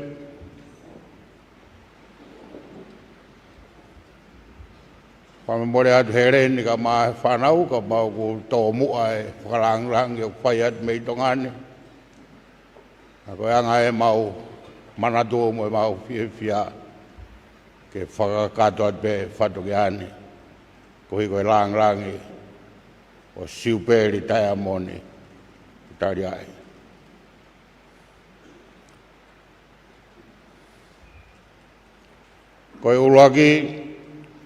Fakamolemole atu Heleni kae ʻumaʻā e fānau, kapau ʻoku tōmuʻa e fakalāngilangi ʻoku fai atu mei Tonga ni. Ka ko e anga ʻemau manatu mo ʻemau fiefia ke fakakakato atu pē fatongia ni, koeʻuhi ko e lāngilangi ʻo Siupeli Taiamoni ʻi Taliai. Ko e ʻuluaki,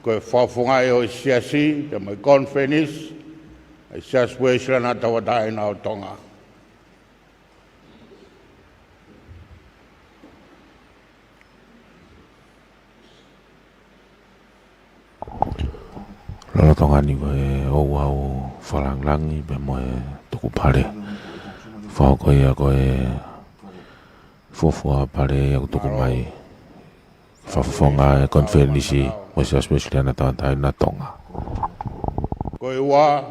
ko e fakafofongaʻi ʻo e siasi pea mo e konifelenisi ʻa e Siasi Uēsiliana Tauʻatāina ʻo Tonga. Lolotonga ni ko e ouau fakalāngilangi pea mo e tuku pale. Fakahoko ia ko e fuofua pale ia ʻoku tuku mai fakafofonga e konifelenisi mo e Siasi Uēsiliana Tauʻatāina Tonga. Ko e ua,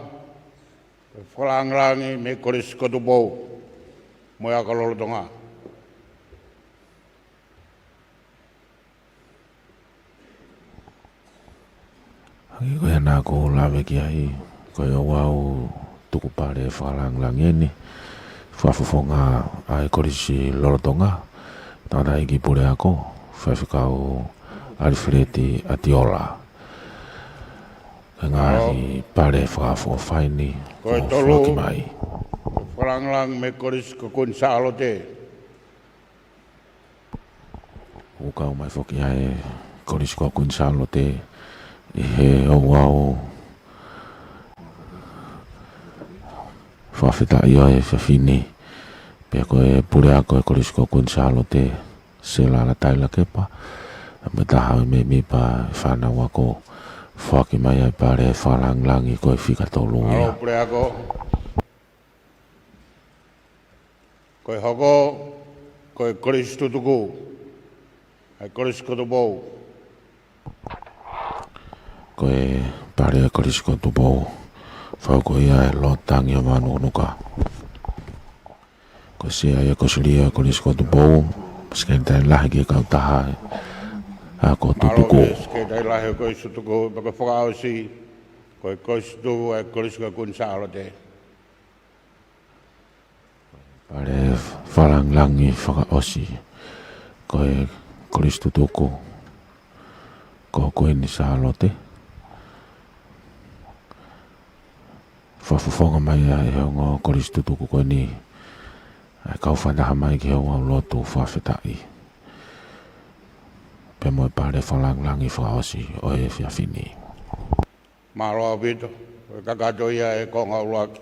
ko e fakalāngilangi mei he Kolisi ko Tupou mo e Ako Lolotonga. Hangē ko ia naʻa ku lave ki ai, ko e ouau tuku pale fakalāngilangi eni, fakafofonga ʻa e Kolisi Lolotonga, tangataʻeiki puleako, Faifekau ʻAlifeleti ʻAtiola. Ko e ngaahi pale fakaʻofoʻofa eni, ko e tolu, foaki mai. Ko e fakalāngilangi mei he Kolisi ko Kuini Sālote. ʻOku kau mai foki ʻa e Kolisi ko Kuini Sālote ʻi he ouau fakafetaʻi ʻo e efiafi ni. Pea ko e puleako e Kolisi ko Kuini Sālote, Sela Lataila Kepa, mo e taha ʻo e mēmipa ʻo e fānau ako, foaki mai ʻa e pale fakalāngilangi ko e fika tolu ia. Mālō puleako. Ko e hoko, ko e Kolisi Tutuku ʻa e Kolisi ko Tupou. Ko e pale ʻa e Kolisi ko Tupou, fakahoko ia ʻe Lord Tangi ʻo Vānunuka. Ko e Sea ia ko Silia ʻa e Kolisi ko Tupou, Sekelitali Lahi ki he kautaha ʻa e Ako Tutuku. Mālō ki he Sekelitali Lahi ʻo e Kolisi Tutuku, pea ko e fakaʻosi, ko e Kolisi Tutuku ʻa e Kolisi ko Kuini Sālote. Pale fakalāngilangi fakaʻosi, ko e Kolisi Tutuku ko Kuini Sālote. Fakafofonga mai ʻa e ongo Kolisi Tutuku ko eni, ʻa e kau fakataha mai ki he ouau lotu fakafetaʻi. Pea mo e pale fakalāngilangi fakaʻosi ʻo e efiafi ni. Mālō ʻaupito, ko e kakato ia e konga ʻuluaki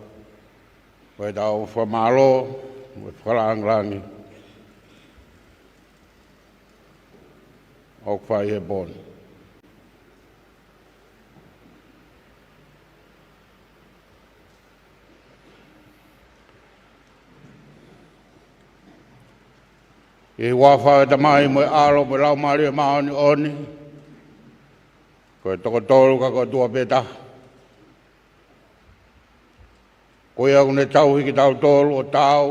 ʻo ʻetau fakamālō mo e fakalāngilangi ʻoku fai he pō ni. ʻI he huafa ʻo e Tamai mo e ʻAlo mo e Laumālie Māʻoniʻoni. Ko e toko tolu ka ko e ʻOtua pē taha. Ko ia ʻoku ne tauhi kitautolu ʻo taau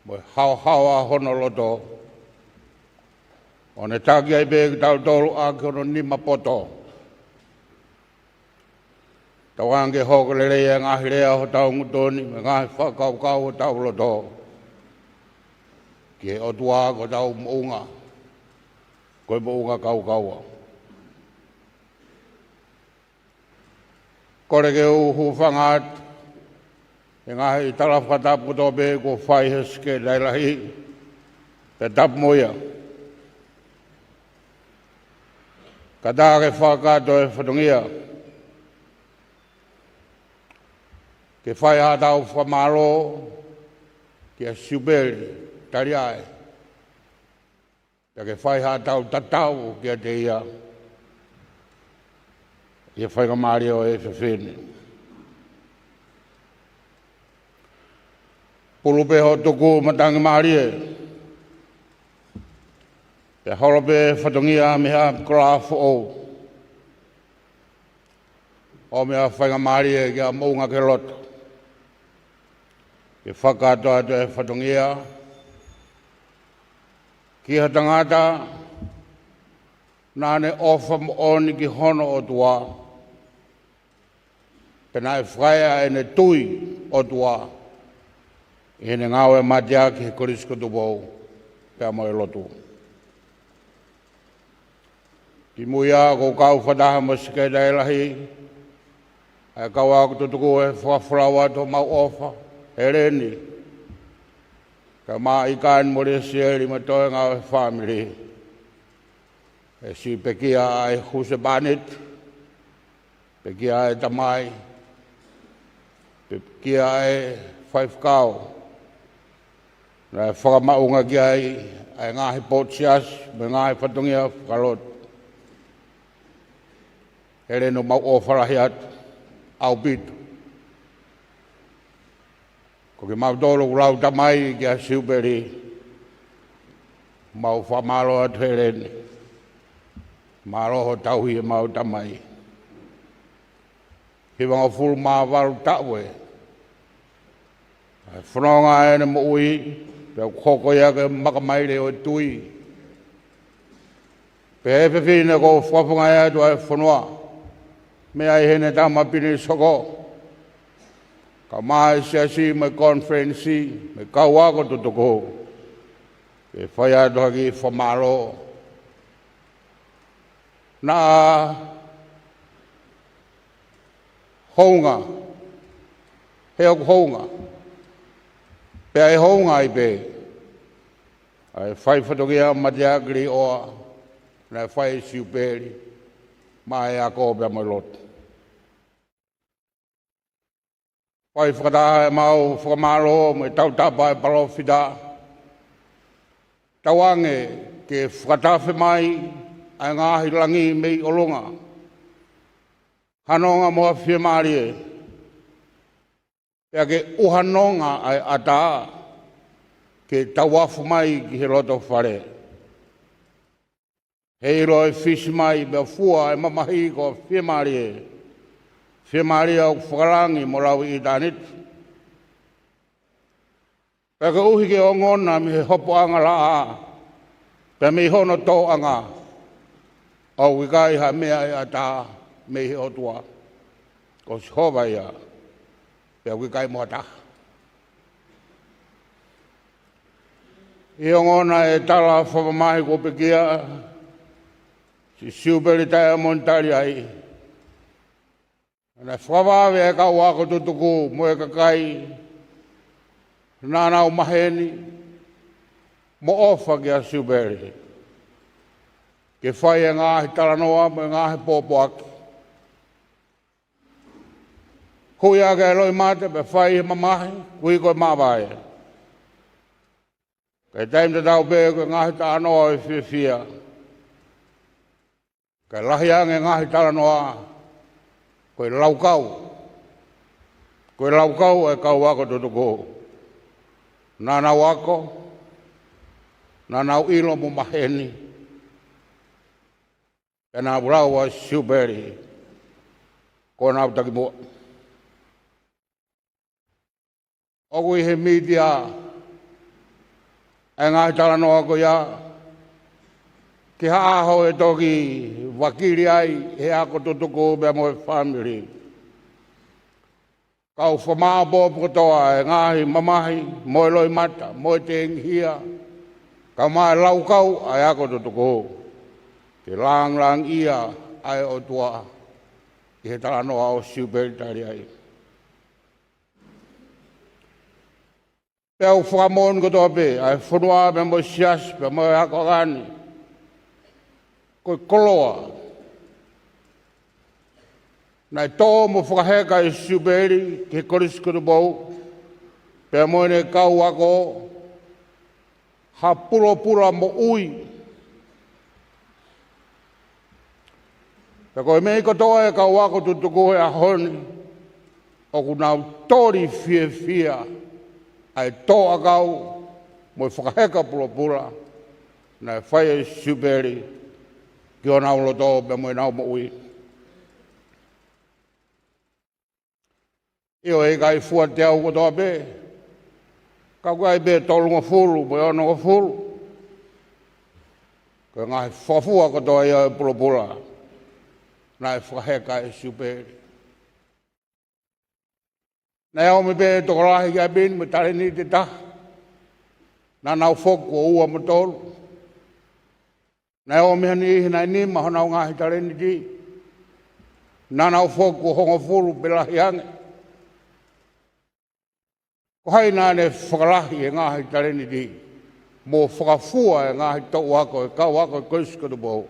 mo e haohaoa hono loto, ʻo ne taki ai pē kitautolu ʻaki hono nima poto. Tauange ke hoko lelei e ngaahi lea ʻo hotau ngutu ni mo e ngaahi fakakaukau ʻo hotau loto ki he ʻOtua ko hotau moʻunga, ko e moʻunga kaukaua. Kole ke u hūfanga atu he ngaahi tala fakatapu kotoa pē kuo fai ʻe he Sekelitali Lahi, pea tapu mo ia. Ka tā ke fakakakato e fatongia, ke fai haʻatau fakamālō kia Siupeli Taliaʻe, pea ke fai haʻatau tatau kiate ia, ʻi he faingamālie ʻo e efiafi ni. Pulu pē hoʻo tuku matangi mālie, pea holo pē fatongia mei he ʻapikola foʻou. ʻOmi ʻa e faingamālie ki he moʻunga ke lotu, ke fakakakato atu e fatongia ki ha tangata naʻa ne ʻofa moʻoni ki hono ʻOtua, pea naʻe fakaea ʻene tui ʻOtua ʻi heʻene ngāue mateaki he Kolisi ko Tupou pea mo e lotu. Kimuʻa ʻoku ou kau fakataha mo e Sekelitali Lahi, ʻa e kau ako tutuku, ʻi he fakafolau atu homau ʻofa, Heleni, kae ʻumaʻā ʻIkani mo Lesieli mo e toenga ʻo e fāmili. ʻE siʻi pekia ʻa e husepāniti, pekia ʻa e tamai, pekia ʻa e faifekau naʻe fakamaʻunga ki ai ʻa e ngaahi potu siasi mo e ngaahi fatongia fakalotu. Heleni, ʻoku mau ʻofa lahi atu ʻaupito. Ko kimautolu ʻoku lau tamai kia Siupeli, mau fakamālō atu Heleni. Mālō hoʻo tauhi ʻemau tamai. Hivangofulu mā valu taʻu ē ʻa e fononga ʻene moʻui, pea ʻoku hoko ia ko e makamaile ʻo e tui. Pea ʻi he efiafi ni ʻoku ou fakafofongaʻi atu ʻa e fonua, meʻa ʻi heʻene tama Pinisoko, kae ʻumaʻā e siasi mo e konifelenisi mo e kau ako tutuku, ke fai atu ha kiʻi fakamālō. Naʻa hounga, he ʻoku hounga, pea ʻe hounga ai pē ʻa e fai fatongia mateaki liʻoa naʻe fai ʻe Siupeli maʻa e ako pea mo e lotu. Fai fakataha ʻemau fakamālō mo e tautapa ʻa e palōfita. Tauange ke fakatafe mai ʻa e ngaahi langi mei ʻolunga ha nonga mo ha fiemālie, pea ke ʻuha nonga ʻa e ʻatā ke tauafu mai ki he loto fale. Heiʻilo e fisi mai pea fua e mamahi ko e fiemālie, fiemālie ʻoku fakalangi mo lau ʻi ʻitāniti. Pea koeʻuhi ke ongona mei he hopoʻanga laʻā, pea mei hono tōʻonga, ʻoku ʻikai ha meʻa ʻe ʻatā mei he ʻOtua, ko Sihova ia, pea ʻoku ʻikai mo ha taha. ʻI he ongona e tala fakamamahi kuo pekia, siʻi Siupeli Taiamoni Taliaʻe, naʻe fakavave e kau ako tutuku mo e kakai naʻa nau maheni mo ʻofa kia Siupeli, ke fai e ngaahi talanoa mo e ngaahi pōpoaki. Hui ʻaki e loʻimata pea fai e mamahi, hui ko e māvae. Kae taimi tatau pē ko e ngaahi talanoa ʻo e fiefia. Kae lahi ange e ngaahi talanoa ko e laukau, ko e laukau e kau ako tutuku. Naʻa nau ako, naʻa nau ʻilo mo maheni. Pea naʻa ku lau ʻa Siupeli, ko ʻenau takimuʻa. ʻOku ʻi he mītia ʻa e ngaahi talanoa ko ia, ki ha ʻaho ʻe toki vakili ai ʻe he ako tutuku pea mo e fāmili. Kau fakamāʻopoʻopo kotoa ʻa e ngaahi mamahi, mo e loʻimata, mo e tengihia, kae ʻumaʻā e laukau ʻa e ako tutuku, ke langilangiʻia ʻa e ʻOtua ʻi he talanoa ʻo Siupeli tali ai. Pea ʻoku fakamoʻoni kotoa pē ʻa e fonua pea mo e siasi pea mo e ako ʻa e kakai ni, ko e koloa naʻe tō mo fakaheka ʻe Siupeli ki he Kolisi ko Tupou pea mo ʻene kau ako, ha pulopula moʻui. Pea ko e meʻa kotoa ʻa e kau ako tutuku he ʻaho ni, ʻoku nau toli fiefia ʻa e tō ʻakau mo e fakaheka pulopula naʻe fai ʻe Siupeli ki honau loto pea mo ʻenau moʻui. ʻIo, ʻe ʻikai fua teau kotoa pē, ka ʻoku ʻi ai pē tolungofulu mo e onongofulu. Ko e ngaahi fuofua kotoa ia ʻo e pulopula naʻe fakaheka ʻe Siupeli. Naʻe ʻomi pē tokolahi ki ʻapi ni mo e talēniti ʻe taha. Naʻa nau foki kuo ua mo tolu. Naʻe ʻomi ha niʻihi naʻe nima honau ngaahi talēniti. Naʻa nau foki kuo hongofulu pe lahi ange. Ko hai naʻa ne fakalahi e ngaahi talēniti mo fakafua e ngaahi toʻu ako ʻo e kau ako ʻo e Kolisi ko Tupou?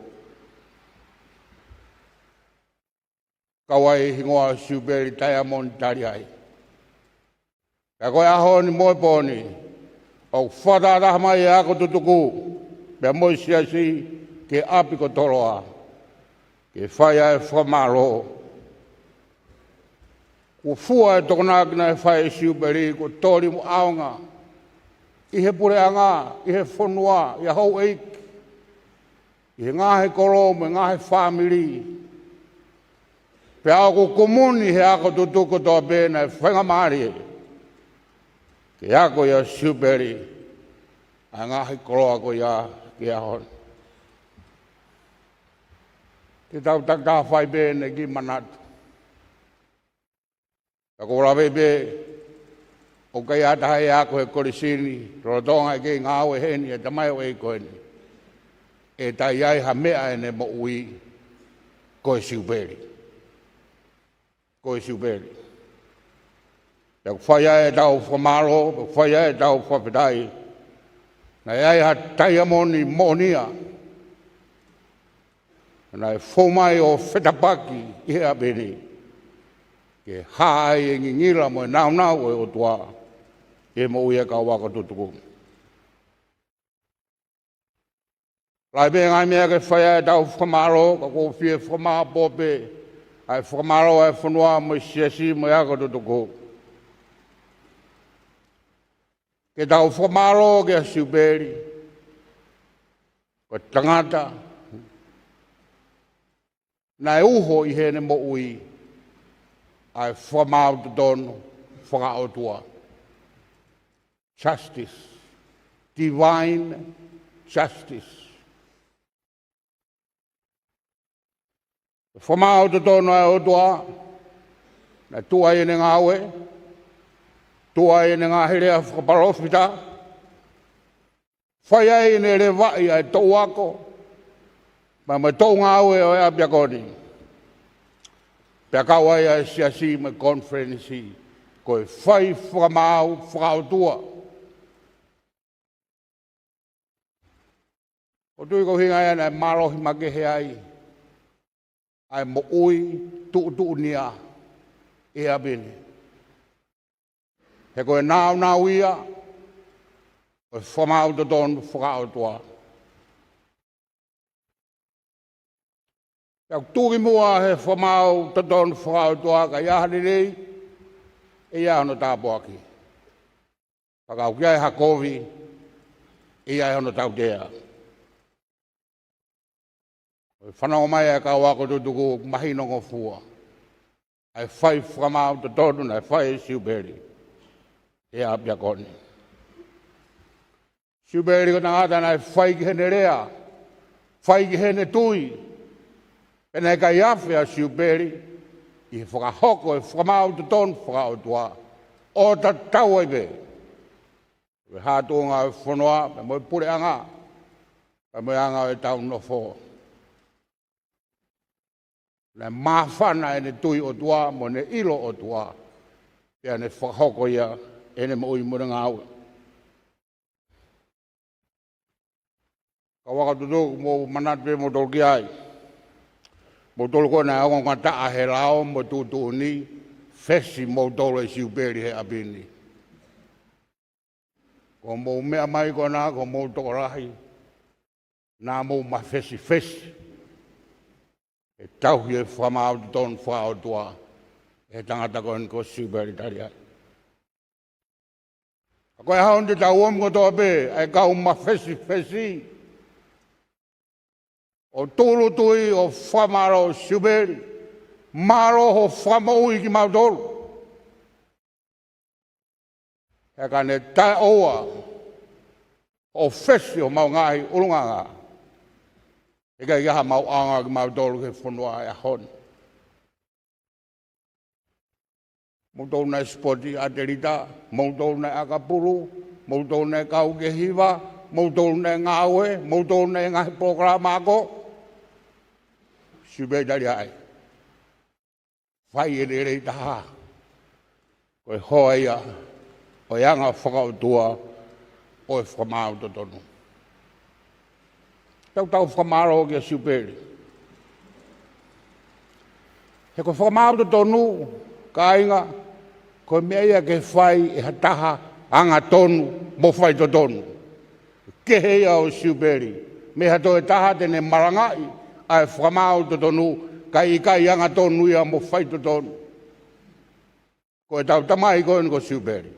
Kau ai e hingoa ʻo Siupeli Taiamoni tali ai. Pea ko e ʻaho ni mo e pō ni, ʻoku fakatahataha mai e ako tutuku pea mo e siasi ki ʻapi ko Toloa ke fai ʻa e fakamālō. Kuo fua e tokonaki naʻe fai ʻe Siupeli, kuo toli mo ʻaonga ʻi he puleʻanga, ʻi he fonua, ʻi he houʻeiki, ʻi he ngaahi kolo mo e ngaahi fāmili. Pea ʻoku kumuni he ako tutuku kotoa pē naʻe faingamālie ke ako ʻia Siupeli ʻa e ngaahi koloa ko ia ki he ʻaho ni. Te tau takitaha fai pē ʻene kiʻi manatu. Ka ʻoku ou lave pē, ʻoku ʻikai ha taha ia ʻe ako he kolisi ni, lolotonga e kei ngāue heni e tamaioʻeiki ko eni, ʻe taʻe ʻi ai ha meʻa ʻene moʻui ko e Siupeli. Ko e Siupeli. Pea ʻoku fai ai ʻetau fakamālō, pea ʻoku fai ai ʻetau fakafetaʻi. Naʻe ʻi ai ha taiamoni moʻonia naʻe fou mai ʻo fetapaki ʻi he ʻapi ni, ke hā ai e ngingila mo e nāunau ʻo e ʻOtua ʻi he moʻui ʻa e kau ako tutuku. Lahi pē ngaahi meʻa ke fai ai ʻetau fakamālō, ka ʻoku ou fie fakamāʻopoʻopo pē ʻa e fakamālō ʻa e fonua mo e siasi mo e ako tutuku. Ke tau fakamālō kia Siupeli, ko e tangata naʻe uho ʻi heʻene moʻui ʻa e fakamaau totonu fakaʻotua. Justice. Divine justice. Fakamaau totonu ʻa e ʻOtua, naʻe tuʻu ai ʻene ngāue, tuʻu ai ʻene ngaahi lea fakapalōfita, fai ai ʻene levaʻi ʻa e toʻu ako, pea mo e toʻu ngāue ʻo e ʻapiako ni. Pea kau ai ʻa e siasi mo e konifelenisi, ko e fai fakamaau fakaʻotua. ʻOku ou tui ko e ʻuhinga ia naʻe mālohi makehe ai ʻa e moʻui tuʻutuʻunia ʻi he ʻapi ni. He ko e nāunau ia ʻo e fakamaau totonu fakaʻotua. Pea ʻoku tuʻu ki muʻa he fakamaau totonu fakaʻotua, ka ʻi ai ha lelei, ʻe ʻi ai hono tāpuaki. Pea ka ʻoku ʻi ai ha kovi, ʻe ʻi ai hono tautea. ʻOku fanongo mai ʻa e kau ako tutuku, mahino ngofua ʻa e fai fakamaau totonu naʻe fai ʻe Siupeli he ʻapiako ni. Siupeli ko e tangata naʻe fai ki heʻene lea, fai ki heʻene tui. Pea naʻe ʻikai afe ʻa Siupeli ʻi he fakahoko e fakamaau totonu fakaʻotua, ʻo tatau ai pē mo e hā tuʻunga ʻo e fonua, pea mo e puleʻanga, pea mo e anga ʻo ʻetau nofo. Naʻe māfana ʻene tui ʻOtua mo ʻene ʻilo ʻOtua, pea ne fakahoko ia ʻene moʻui mo ʻene ngāue. Kau ako tutuku, mou manatu pē moutolu ki ai. Moutolu ko ē naʻe ongongataʻa he lao mo e tuʻutuʻuni, fesi moutolu ʻe Siupeli he ʻapi ni. Ko hoʻomou meʻa mai ko ena, ko hoʻomou tokolahi, naʻa mou mafesifesi he tauhi e fakamaau totonu fakaʻotua ʻe he tangata ko eni ko Siupeli Taliai. Ka ko e ʻaho ni te tau ō mai kotoa pē, ʻa e kau mafesifesi, ʻo tūʻulutui ʻo fakamālō Siupeli, mālō hoʻo fakamoʻui kimautolu. He ka ne taʻeʻoua hoʻo fesi homau ngaahi ʻulungaanga, ʻe ʻikai ke ʻi ai haʻamau ʻaonga kimautolu ki he fonua he ʻaho ni. Moutolu naʻe sipoti ʻatelita, moutolu naʻe ʻakapulu, moutolu naʻe kau ki he hiva, moutolu naʻe ngāue, moutolu naʻe ngaahi polokalama ako. Siupeli Taliai, fai e lelei taha. Ko e hoa ia ʻo e anga fakaʻotua ʻo e fakamaau totonu. Tau tau fakamālō kia Siupeli. He ko e fakamaau totonu, kāinga, ko e meʻa ia ke fai ʻe ha taha angatonu mo faitotonu. Kehe ia ʻo Siupeli mei ha toe taha te ne malangaʻi ʻa e fakamaau totonu, kae ʻikai angatonu ia mo faitotonu. Ko ʻetau tamai ko eni ko Siupeli,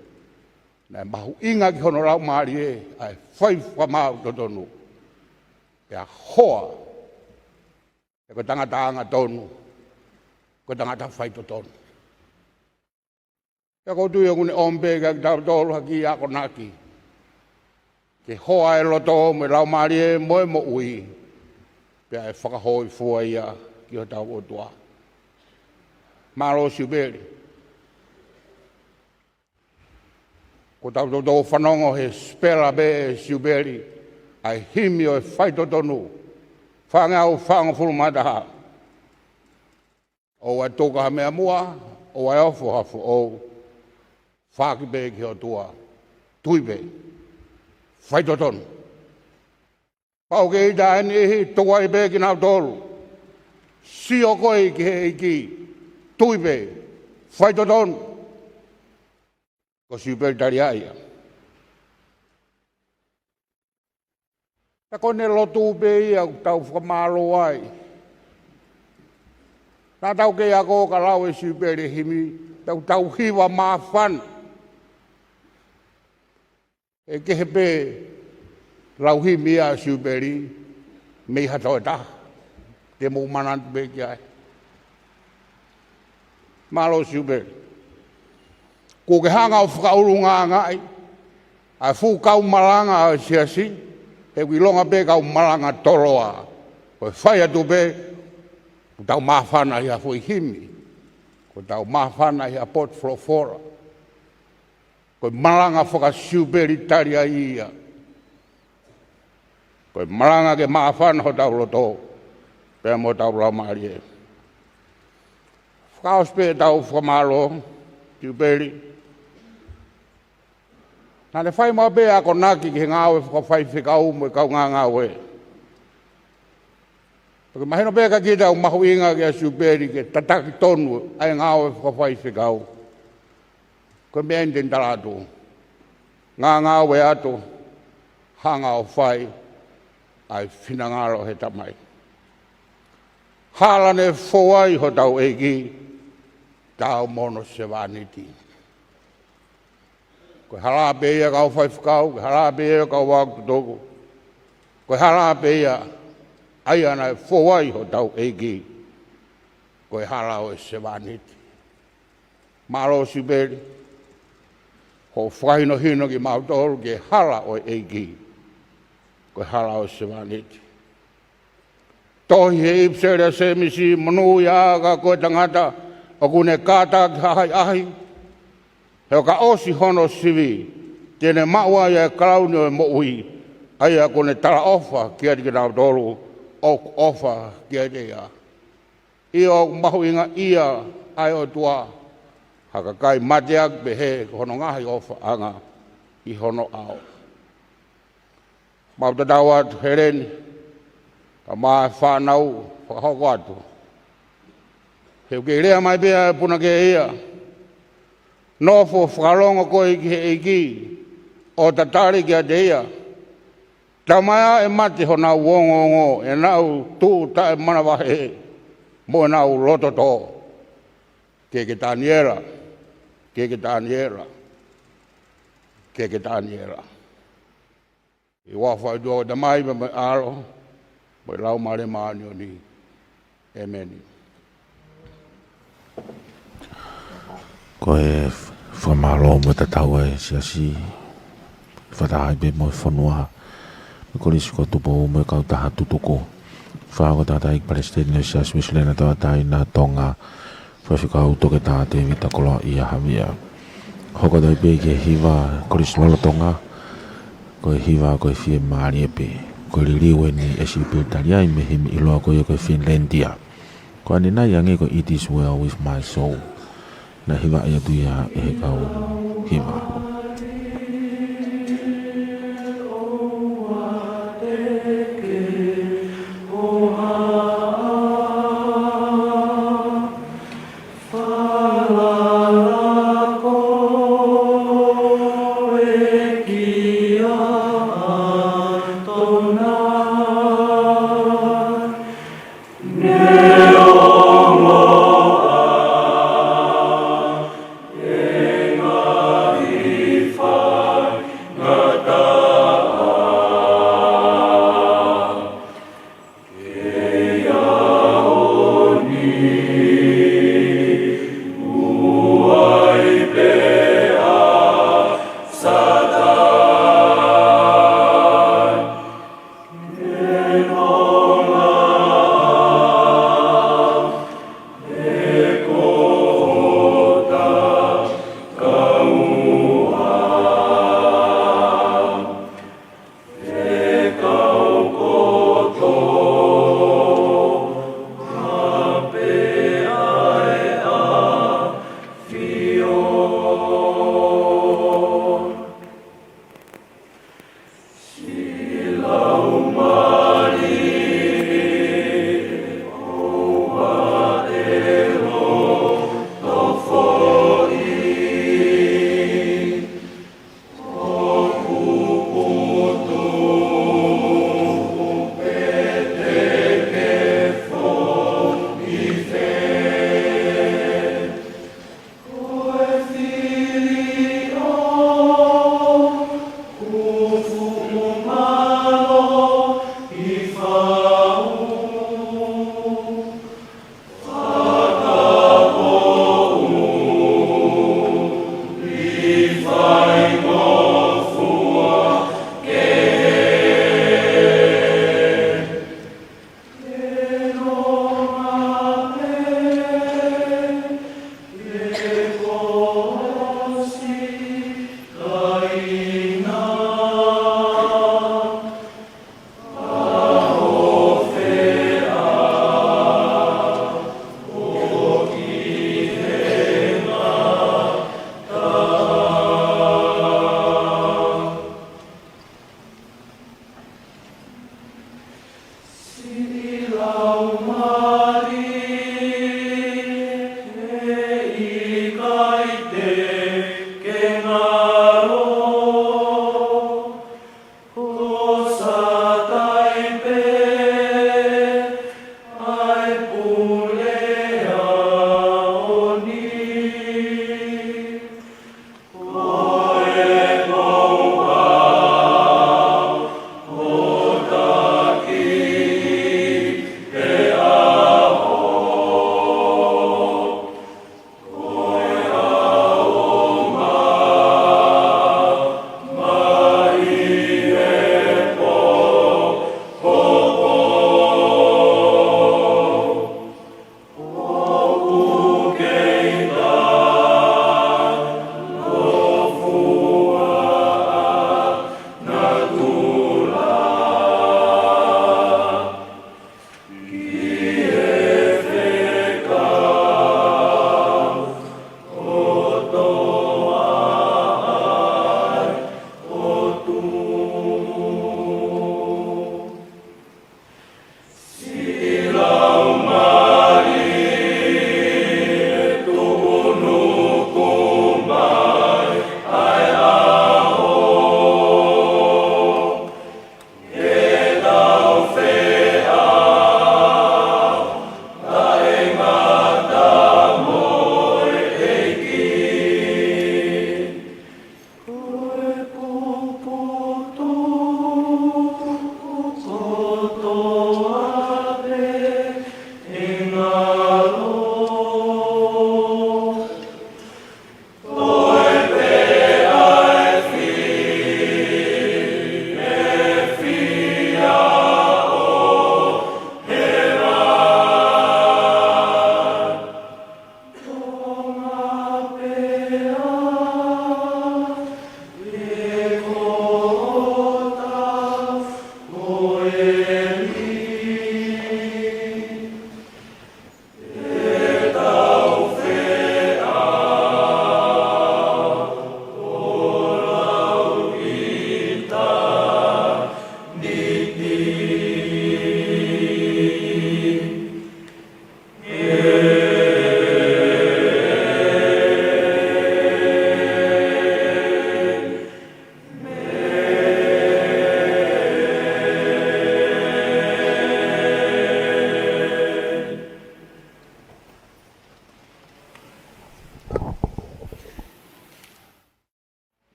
naʻe mahuʻinga ki hono laumālie ʻa e fai fakamaau totonu, pea hoa, he ko e tangata angatonu, ko e tangata faitotonu. Pea ʻoku ou tui ʻoku ne ʻomi pē kiate kitautolu ha kiʻi akonaki ke hoa e loto mo e laumālie mo e moʻui, pea ʻe fakahōifua ia ki hotau ʻOtua. Mālō Siupeli. Ko ʻetau toutou fanongo he sipela pē ʻe Siupeli ʻa e himi ʻo e faitotonu, fāngeau fāngofulu mā taha. ʻOua ʻe tuku ha meʻa muʻa, ʻoua ʻe ofo ha foʻou. Fāki pē ki he ʻOtua. Tui pē. Faitotonu. Pau ke ʻita e niʻihi, tuku ai pē kinautolu. Sio koe ki he ʻEiki. Tui pē. Faitotonu. Ko Siupeli Taliai ia. Pea ko ʻene lotu pē ia ʻoku tau fakamālō ai. Naʻa tau kei ako ka lau ʻe Siupeli e himi, tau tau hiva māfana. ʻE kehe pē lau himi ʻa Siupeli mei ha toe taha. Te mou manatu pē ki ai. Mālō Siupeli. Kuo ke hanga ʻo fakaʻulungaangaʻi ʻa e fuʻu kau malanga ʻo e siasi, he ʻoku ʻilonga pē kau malanga toloa. Ko e fai atu pē, ko ʻetau māfana ʻi ha foʻi himi, ko ʻetau māfana ʻi ha potu folofola. Ko e malanga faka-Siupeli Taliai ia. Ko e malanga ke māfana hotau loto, pea mo hotau laumālie. Fakaʻosi pē ʻetau fakamālō, Siupeli. Naʻa ne fai maʻu pē akonaki ki he ngāue fakafaifekau mo e kaungā ngāue. Pea ʻoku mahino pē kiate kita ʻoku mahuʻinga kia Siupeli ke tataki tonu ʻa e ngāue fakafaifekau. Ko e meʻa eni te ne tala atu. Ngāue atu, hanga ʻo fai ʻa e finangalo ʻo e Tamai. Hala ne fou ai hotau ʻEiki, taau mo hono sevāniti. Ko e hala pē ia kau faifekau, ko e hala pē ia kau ako tutuku. Ko e hala pē ia ʻA ia naʻe fou ai hotau ʻEiki, ko e hala ʻo e sevāniti. Mālō Sipeli, hoʻo fakahinohino kimautolu ki he hala ʻo e ʻEiki, ko e hala ʻo e sevāniti. Tohi he ʻipiseli ʻa Sēmisi, monūʻiaʻanga ko e tangata ʻoku ne kātaki ha ʻahiʻahi, he ʻo ka ʻosi hono sivi, te ne maʻu ai ʻa e kalauni ʻo e moʻui, ʻa ia kuo ne talaʻofa kiate kinautolu ʻoku ʻofa kiate ia. ʻIo, ʻoku mahuʻingaʻia ʻa e ʻOtua, ha kakai mateaki pehē ko hono ngaahi ʻofaʻanga ʻi hono ʻao. Mau tatau atu Heleni, kae ʻumaʻā e fānau, fakahoko atu. He ʻoku kei lea mai pē ʻa e punake ia, nofo fakalongo koe ki he ʻEiki, ʻo tatali kiate ia. Taumaiā ʻe mate honau ongoongo, ʻenau tuʻu taʻemanavahē, mo ʻenau loto tō. Keke Taniela, keke Taniela, keke Taniela. ʻI he huafa ʻo e ʻOtua ko e Tamai, mo e ʻAlo, mo e Laumālie Māʻoniʻoni. ʻĒmeni. Ko e fakamālō mo e tatau ʻa e Siasi, fakataha ai pē mo e fonua, mo e Kolisi ko Tupou mo e kautaha tutuku. Fakataha ai ki he Palesiteni ʻo e Siasi Uēsilana Tauʻatāina Tonga, Faifekau Toketā Tēvita Koloaʻia Havea. Hoko atu ai pē ki he hiva Kolisi lolotonga, ko e hiva ko e Fiemālie Pē. Ko e liliu eni ʻe Sipeli Taliai mei he himi ʻiloa ko ia ko e Finlandia. Ko ʻanenai ange ko e It Is Well With My Soul. Naʻe hivaʻi atu ia ʻe he kau hiva.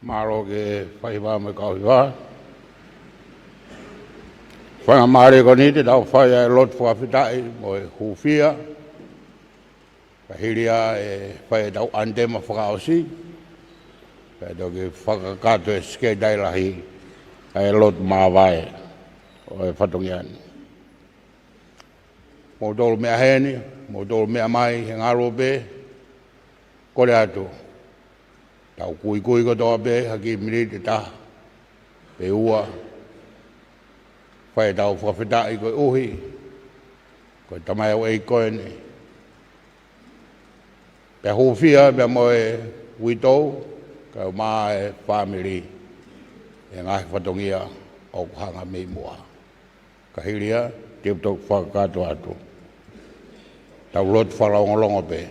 Mālō ki he faifekau mo e kau hiva. Faingamālie ko eni te tau fai ʻa e lotu fakafetaʻi mo e hūfia. Ka hili ia ʻe fai ʻetau ʻanitema fakaʻosi, pea toki fakakakato ʻe he Sekelitali Lahi ʻa e lotu māvae ʻo e fatongia ni. Moutolu meʻa heni, moutolu meʻa mai he ngaluope, kole atu tau kuikui kotoa pē ha kiʻi miniti ʻe taha pe ua, fai ʻetau fakafetaʻi koeʻuhi ko e tamaioʻeiki ko eni, pea hūfia pea mo e uitou, kae ʻumaʻā e fāmili ʻi he ngaahi fatongia ʻoku hanga mei muʻa. Ka hili ia, te u toki fakakakato atu. Tau lotu fakalongolongo pē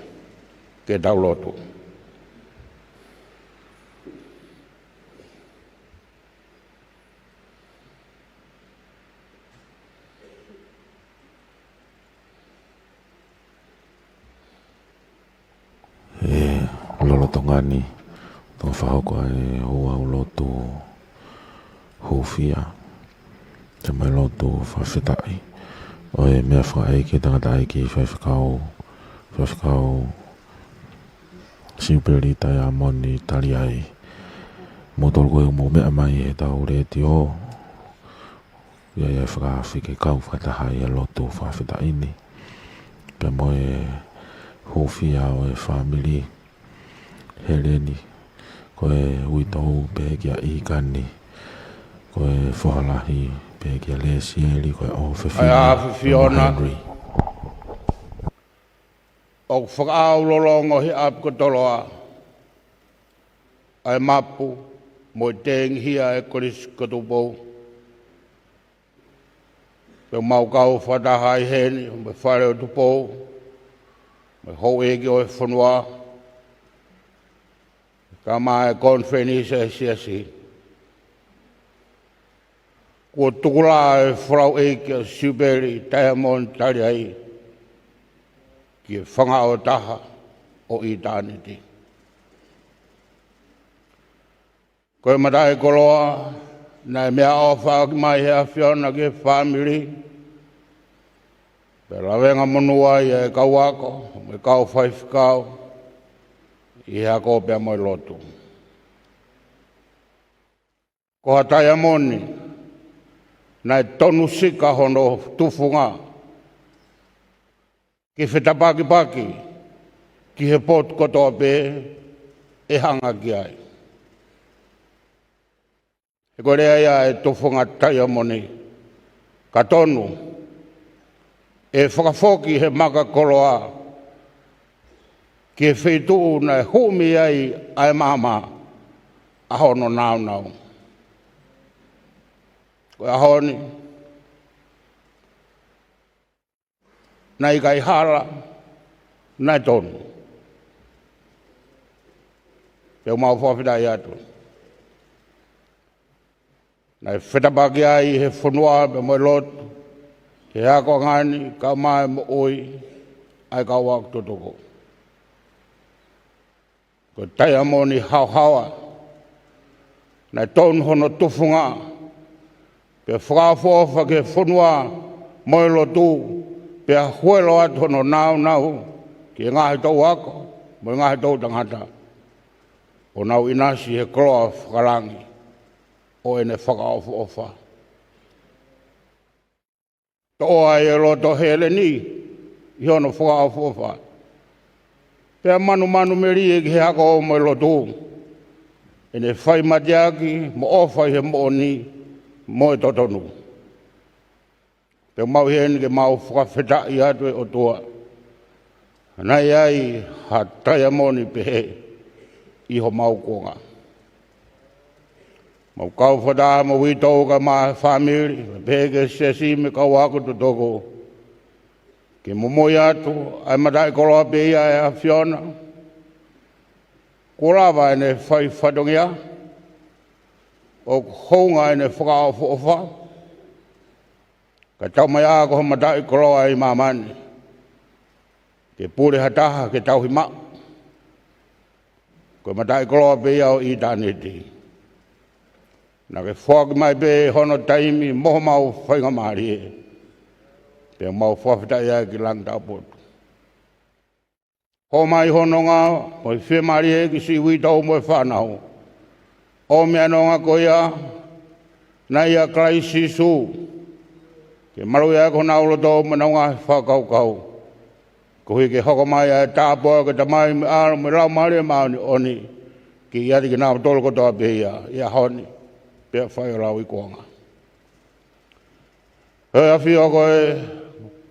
ke tau lotu. ʻE, lolotonga ni, tau fakahoko ʻa e ouau lotu hūfia, pea mo e lotu fakafetaʻi ʻo e meʻafakaʻeiki, tangataʻeiki, faifekau, faifekau Siupeli Taiamoni Taliai. Moutolu ko ē ʻoku mou meʻa mai he tau letiō, ʻi he, ʻi he fakafekau fakataha ʻi he lotu fakafetaʻi ni, pea mo e hūfia ʻo e fāmili Heleni, ko e uitou pehē kia ʻIkani, ko e foha lahi pehē kia Lesieli, ko e ʻofefine ʻAfiona Henry. ʻOku fakaʻau lolotonga he ʻapi ko Toloa ʻa e mapu mo e tengihia ʻa e Kolisi ko Tupou. Pea mau kau fakataha ai heni mo e Fale ʻo Tupou, mo e houʻeiki ʻo e fonua, kae ʻumaʻā e konifelenisi ʻa e siasi. Kuo tukulaʻi ʻe he folau ʻeiki ʻa Siupeli Taiamoni Taliai ki he fanga ʻo taha ʻo ʻitāniti. Ko e mataʻikoloa naʻe meʻaʻofa ʻaki mai ʻe he ʻAfiona ki he fāmili, pea lavengamonū ai ʻa e kau ako mo e kau faifekau ʻi he ako pea mo e lotu. Ko ha taiamoni naʻe tonu sika hono tufunga ke fetapakipaki ki he potu kotoa pē ʻe hanga ki ai. He ko e lea ia ʻa e tufunga taiamoni, ka tonu ʻe fakafoki ʻe he maka koloa ki he feituʻu naʻe humi ai ʻa e maama ʻa hono nāunau. Ko e ʻaho ni, naʻe ʻikai hala, naʻe tonu. Pea mau fakafetaʻi atu. Naʻe fetapaki ai ʻe he fonua pea mo e lotu, he akoʻanga ni kae ʻumaʻā e moʻui ʻa e kau ako tutuku. Ko e taiamoni haohaoa naʻe tonu hono tufunga, pea fakaʻofoʻofa ki he fonua mo e lotu, pea huelo atu hono nāunau ki he ngaahi toʻu ako mo e ngaahi toʻu tangata, ʻo nau ʻinasi he koloa fakalangi ʻo ʻene fakaʻofoʻofa. Toʻo ai e loto ʻo Heleni ʻi hono fakaʻofoʻofa, pea manumanu melie ki he ako mo e lotu, ʻene fai mateaki mo ʻofa ʻi he moʻoni mo e totonu. Pea mau ʻi heni ke mau fakafetaʻi atu, ʻe ʻOtua, naʻe ʻi ai ha taiamoni pehē ʻi homau kuonga. Mau kau fakataha mo e uitou kae ʻumaʻā e fāmili, pehē ki he siasi mo e kau ako tutuku, ke momoi atu ʻa e mataʻikoloa pē ia ʻa e ʻAfiona. Kuo lava ʻene fai fatongia, ʻoku hounga ʻene fakaʻofoʻofa, ka tau mai ʻa ko ha mataʻikoloa ʻi māmani ke pule ha taha ke tauhi maʻu. Ko e mataʻikoloa pē ia ʻo ʻitāniti. Naʻa ke foaki mai pē hono taimi mo homau faingamālie, pea mau fakafetaʻi ai ki langi taupotu. Hoko mai ho nonga mo e fiemālie ki siʻi uitou mo e fānau, ʻo meʻa nonga ko ia naʻe ʻia Kalaisi Sīsū, ke maluʻi ʻaki honau loto mo ʻenau ngaahi fakakaukau, koeʻuhi ke hoko mai ʻa e tāpuaki ʻa e Tamai mo e ʻAlo mo e Laumālie Māʻoniʻoni, ke ʻiate kinautolu kotoa pē ia, ʻi he ʻaho ni pea fai ʻo lauikuonga. ʻE ʻAfio, ko e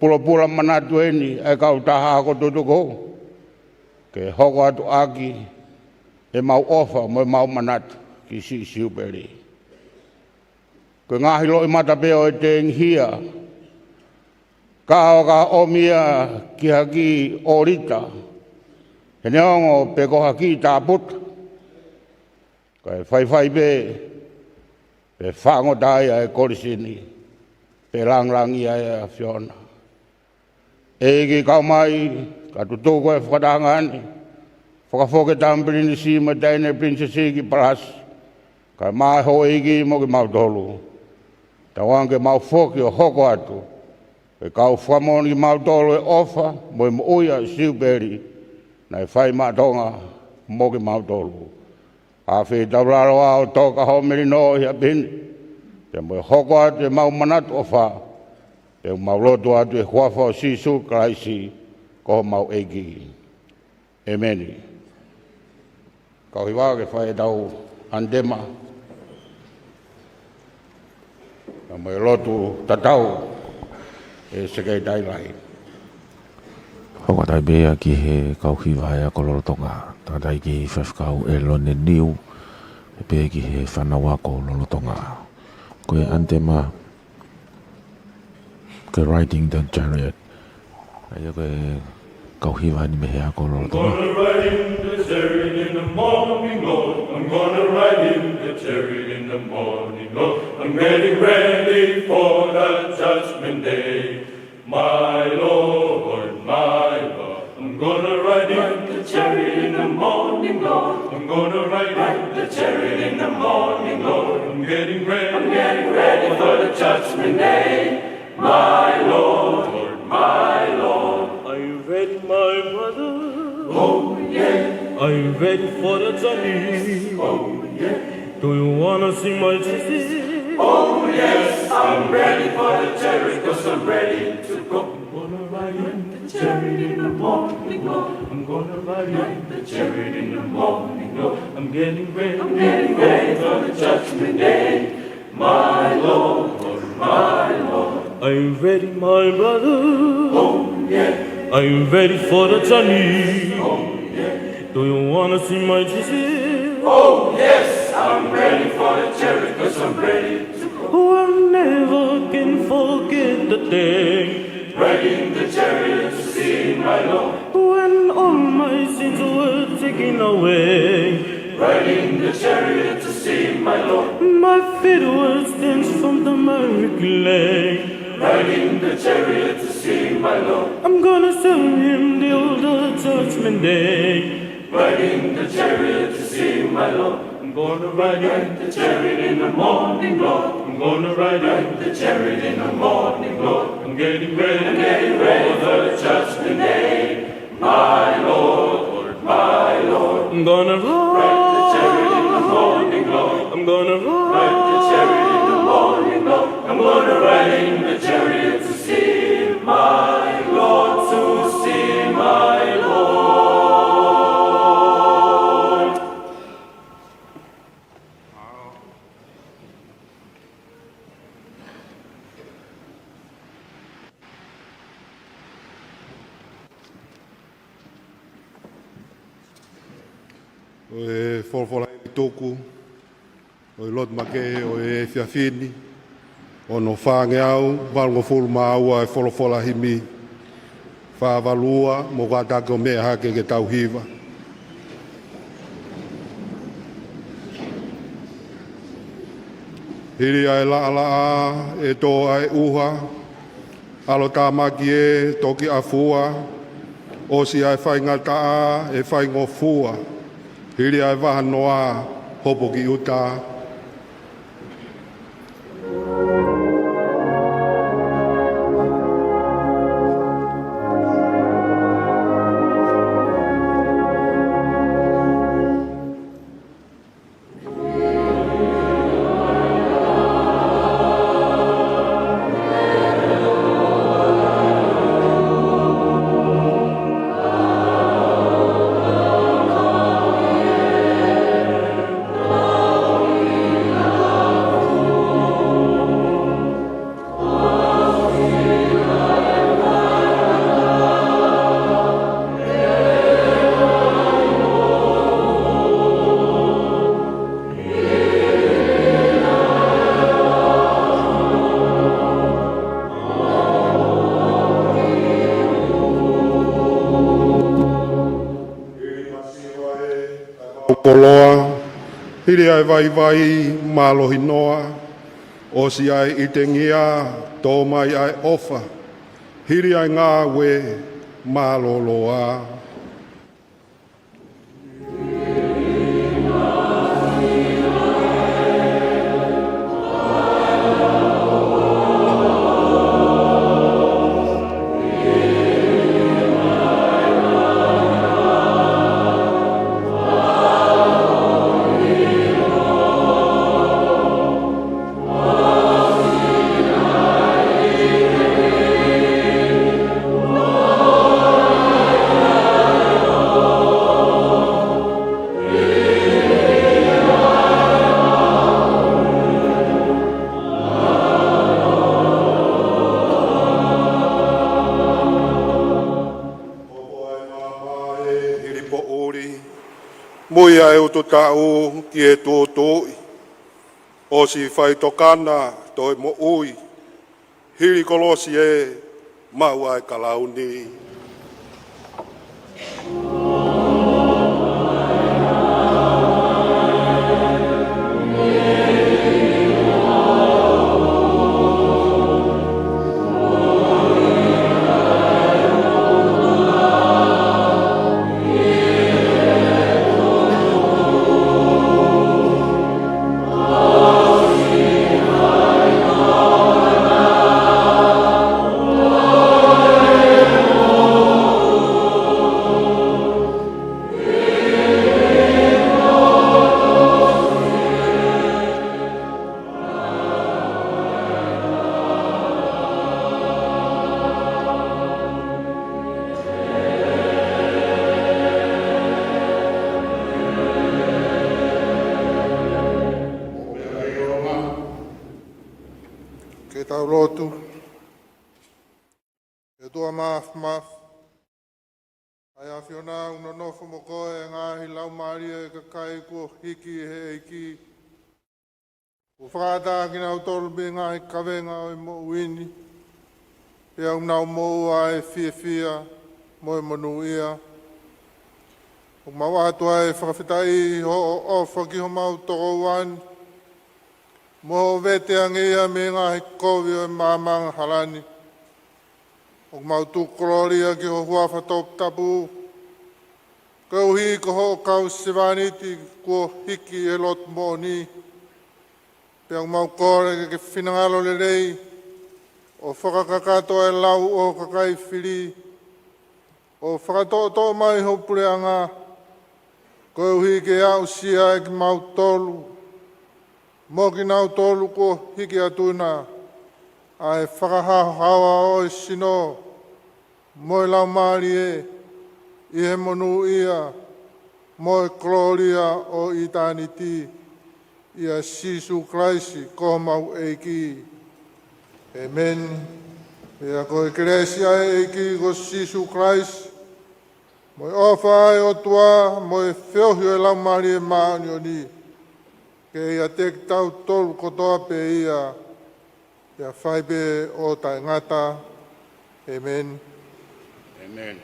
pulopula manatu eni ʻa e kautaha ako tutuku, ke hoko atu ʻaki ʻemau ʻofa mo ʻemau manatu ki siʻi Siupeli. Ko e ngaahi loʻimata pē ʻo e tengihia, ka ʻo ka ʻomi ia ki ha kiʻi ʻōlita, he neongo pe ko ha kiʻi tāputa, kae faifai pē, pe fāngota ai ʻa e kolisi ni, pe lāngilangiʻia ʻa e ʻAfiona. ʻEiki, kau mai, ka tutuku e fakatahaʻanga ni, fakafoki e Tama Pilinisi mo e Taʻahine Pilinisesi ki Palasi, kae ʻumaʻā e houʻeiki mo kimautolu. Tauange ke mau foki ʻo hoko atu ko e kau fakamoʻoni kimautolu ʻo e ʻofa mo e moʻui ʻa Siupeli naʻe fai maʻa Tonga mo kimautolu. ʻAfio ʻi taulalo ʻo toka ho melino ʻi he ʻapi ni, pea mo e hoko atu ʻemau manatu ʻofa, pea mau lotu atu ʻi he huafa ʻo Sīsū Kalaisi ko homau ʻEiki. ʻĒmeni. Kau hiva, ke fai ʻetau ʻanitema pea mo e lotu tatau ʻe he Sekelitali Lahi. Hoko atu ai pē ia ki he kau hiva ʻa e ako lolotonga, tangataʻeiki Faifekau ʻElone Niu, pea pehē ki he fānau ako lolotonga. Ko e ʻanitema ko e Riding the Chariot. ʻA ia ko e kau hiva ni mei he ako lolotonga. I'm gonna ride in the chariot in the morning, Lord. I'm gonna ride in the chariot in the morning, Lord. I'm getting ready for the judgment day. My Lord, my Lord. I'm gonna ride in the chariot in the morning, Lord. I'm gonna ride in the chariot in the morning, Lord. I'm getting ready. I'm getting ready for the judgment day. My Lord, my Lord. Are you ready, my brother? Oh, yeah. Are you ready for the journey? Oh, yeah. Do you wanna see my Jesus? Oh, yes, I'm ready for the journey, 'cause I'm ready to go. I'm gonna ride in the chariot in the morning, Lord. I'm gonna ride in the chariot in the morning, Lord. I'm getting ready. I'm getting ready for the judgment day. My Lord, my Lord. Are you ready, my brother? Oh, yeah. Are you ready for the journey? Oh, yeah. Do you wanna see my Jesus? Oh, yes, I'm ready for the chariot, 'cause I'm ready to go. Oh, I never can forget the day. Riding the chariot to see my Lord. When all my sins were taken away. Riding the chariot to see my Lord. My feet were stained from the miry clay. Riding the chariot to see my Lord. I'm gonna serve him till the judgment day. Riding the chariot to see my Lord. I'm gonna ride in the chariot in the morning, Lord. I'm gonna ride in the chariot in the morning, Lord. I'm getting ready, I'm getting ready for the judgment day. My Lord, my Lord. I'm gonna ride the chariot in the morning, Lord. I'm gonna ride the chariot in the morning, Lord. I'm gonna ride in the chariot to see my Lord, to see my Lord. Ko e folofola ʻi he tuku ʻo e lotu makehe ʻo e efiafi ni, ono fāngeau valungofulu mā ua e folofola himi, fā valu ua, mo kātaki ʻo meʻa hake ke tau hiva. Hili ʻa e laʻalaʻā ʻe tō ʻa e ʻuha, ʻalotāmaki ʻe toki ʻafua, ʻosi ʻa e faingataʻa ʻe faingofua, hili ʻa e vahanoa hopo ki ʻuta. koloa, hili ʻa e vaivai mālohi noa, ʻosi ʻa e ʻitengia, tō mai ʻa e ʻofa, hili ʻa e ngāue mālōlō. ʻOku ʻi ai māmani hili poʻuli, mui ʻa e utu taʻu ki he tuʻutuʻuni, ʻosi faitokanga toe moʻui, hili kolosi ē, maʻu ʻa e kalauni. Ke tau lotu. ʻE ʻOtua Māfimafi, ʻa e ʻAfiona, ʻoku nonofo mo koe ʻa e ngaahi laumālie ʻo e kakai kuo hiki ʻe he ʻEiki, kuo fakaʻatā kinautolu mei he ngaahi kavenga ʻo e moʻui ni, pea ʻoku nau moʻua ʻa e fiefia mo e monūʻia. ʻOku mau ʻoatu ʻa e fakafetaʻi hoʻo ʻofa ki homau tokoua ni, mo hoʻo vete ange ia mei he ngaahi kovi ʻo e maama angahala ni. ʻOku mau tuku kolōlia ki ho huafa toputapu, koeʻuhi ko hoʻo kau sevāniti kuo hiki ʻi he lotu moʻoni. Pea ʻoku mau kole ke ke finangalo lelei, ʻo fakakakato ʻa e lau ʻo ho kakai fili, ʻo fakatoʻotoʻo mai ho puleʻanga, koeʻuhi ke aʻusia ʻe kimautolu mo kinautolu kuo hiki atu na ʻa e fakahaohaoa ʻo e sino mo e laumālie ʻi he monūʻia mo e kolōlia ʻo ʻitāniti, ʻia Sīsū Kalaisi ko homau ʻEiki. ʻĒmeni. Pea ko e kelesi ʻa e ʻEiki ko Sīsū Kalaisi, mo e ʻofa ʻa e ʻOtua, mo e feohi ʻo e Laumālie Māʻoniʻoni, ke ʻiate kitautolu kotoa pē ia, pea fai pē ʻo taʻengata. ʻĒmeni. ʻĒmeni.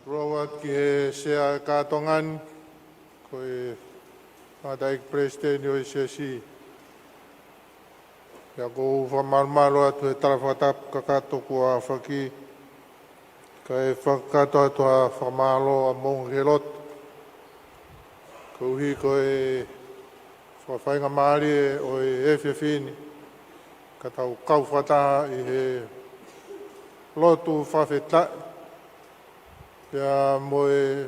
Tulou atu ki he Sea ʻo e kātoanga ni, ko e Tangataʻeiki Palesiteni ʻo e Siasi. Pea ʻoku ou fakamalumalu atu he tala fakatapu kakato kuo aofaki, kae fakakakato atu ha fakamālō ʻamounga ki he lotu, koeʻuhi ko e fakafaingamālie ʻo e efiafi ni, ka tau kau fakataha ʻi he lotu fakafetaʻi, pea mo e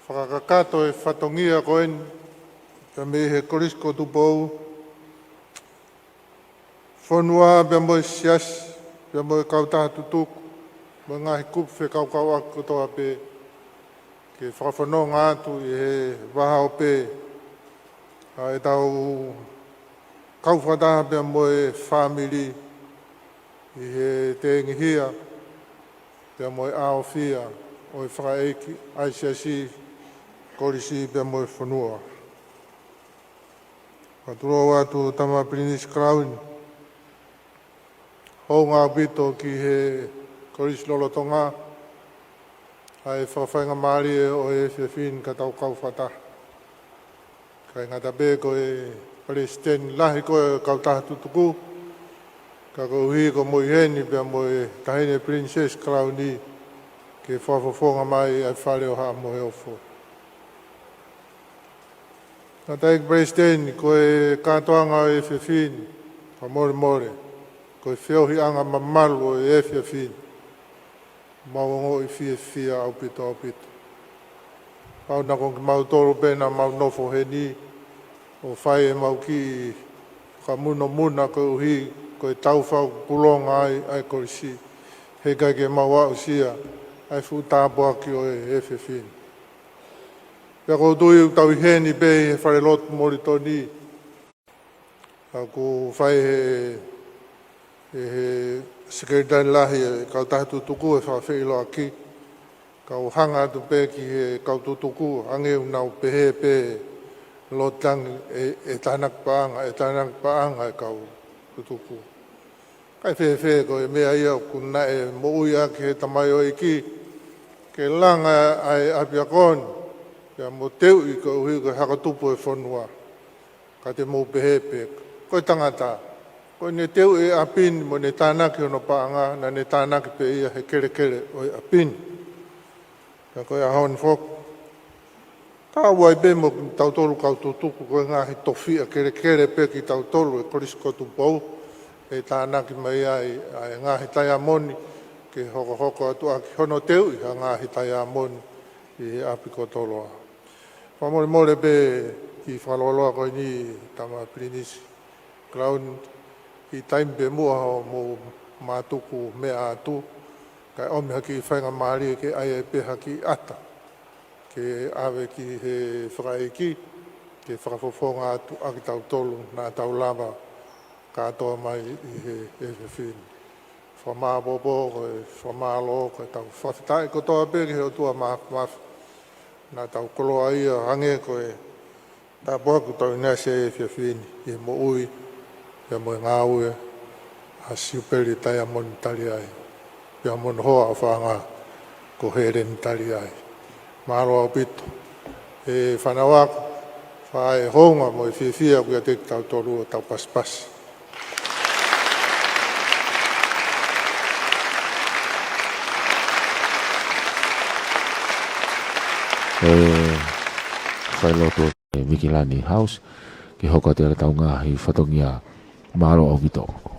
fakakakato e fatongia ko eni, pea mei he Kolisi ko Tupou, fonua pea mo e Siasi, pea mo e kautaha tutuku, mo e ngaahi kupu fekauʻaki kotoa pē, ke fakafononga atu ʻi he vahaʻa ope ʻa ʻetau kau fakataha pea mo e fāmili ʻi he tengihia pea mo e ʻaofia ʻo e fakaʻeiki ʻa e Siasi, Kolisi pea mo e fonua. Fakatulou atu Tama Pilinisi Kalauni, hounga ʻaupito ki he Kolisi lolotonga ʻa e fakafaingamālie ʻo e efiafi ni ka tau kau fakataha. ʻIkai ngata pē ko e Palesiteni lahi ko e kautaha tutuku, ka koeʻuhi ko e moʻui heni pea mo e Taʻahine Pilinisesi Kalauni, ke fakafofonga mai ʻa e Fale ʻo Haʻa Moheofo. Tangataʻeiki Palesiteni, ko e kātoanga ʻo e efiafi ni, fakamolemole, ko e feohiʻanga mamalu ʻo e efiafi ni, mau ongoʻi fiefia ʻaupito, ʻaupito. Pau naʻa ko kimautolu pē naʻa mau nofo heni ʻo fai ʻemau kiʻi fakamunomuna koeʻuhi ko e tau fakapulonga ai ʻa e Kolisi, heʻikai ke mau aʻusia ʻa e fuʻu tāpuaki ʻo e efiafi ni. Pea ʻoku ou tui ʻoku tau ʻi heni pē ʻi he falelotu Molitoni, ʻoku fai ʻe he, ʻe he Sekelitali Lahi ʻo e kautaha tutuku e fakafeʻiloaki, kau hanga atu pē ki he kau tutuku, hangē ʻoku nau pehē pē ʻe loto ange ʻe, ʻe tānaki paʻanga, ʻe tānaki paʻanga e kau tutuku. Kae fēfē ko e meʻa ia ʻoku naʻe moʻui ʻaki he tamaioʻeiki, ke langa ʻa e ʻapiako ni, pea mo teuʻi koeʻuhi ko e hako tupu e fonua. Ka te mou pehē pē, ko e tangata, ko ʻene teuʻi e ʻapi ni mo ʻene tānaki hono paʻanga, naʻa ne tānaki pē ia he kelekele ʻo e ʻapi ni. Ka ko e ʻaho ni foki, ka ʻoku ʻi ai pē mo kitautolu kau tutuku, ko e ngaahi tofiʻa kelekele pē kitautolu e Kolisi ko Tupou, ʻe tānaki mai ai ʻa e ngaahi taiamoni, ke hokohoko atu ʻaki hono teuʻi ha ngaahi taiamoni ʻi he ʻapi ko Toloa. Fakamolemole pē ki he fakaloaloa ko eni Tama Pilinisi Kalauni, ʻi he taimi pē muʻa hoʻomou mātuku meʻa atu, kae ʻomi ha kiʻi faingamālie ke ʻai ai pē ha kiʻi ʻata, ke ʻave ki he fakaʻeiki, ke fakafofonga atu ʻa kitautolu naʻa tau lava kātoa mai ʻi he efiafi ni. Fakamāopoopo, ko e fakamālō, ko ʻetau fakafetaʻi kotoa pē ki he ʻOtua Māfimafi. Naʻa tau koloaʻia hangē ko e tāpuaki ʻoku tau ʻinasi ai he efiafi ni, ʻi he moʻui, pea mo e ngāue ʻa Siupeli Taiamoni Taliai, pea mo hono hoa ʻofaʻanga ko Heleni Taliai. Mālō ʻaupito. ʻE fānau ako, fai e hounga mo e fiefia ʻoku ʻiate kitautolu ʻo tau pasipasi. ʻE fai lotu ʻe Mikilani House, ke hoko atu ʻetau ngaahi fatongia. Mālō ʻaupito.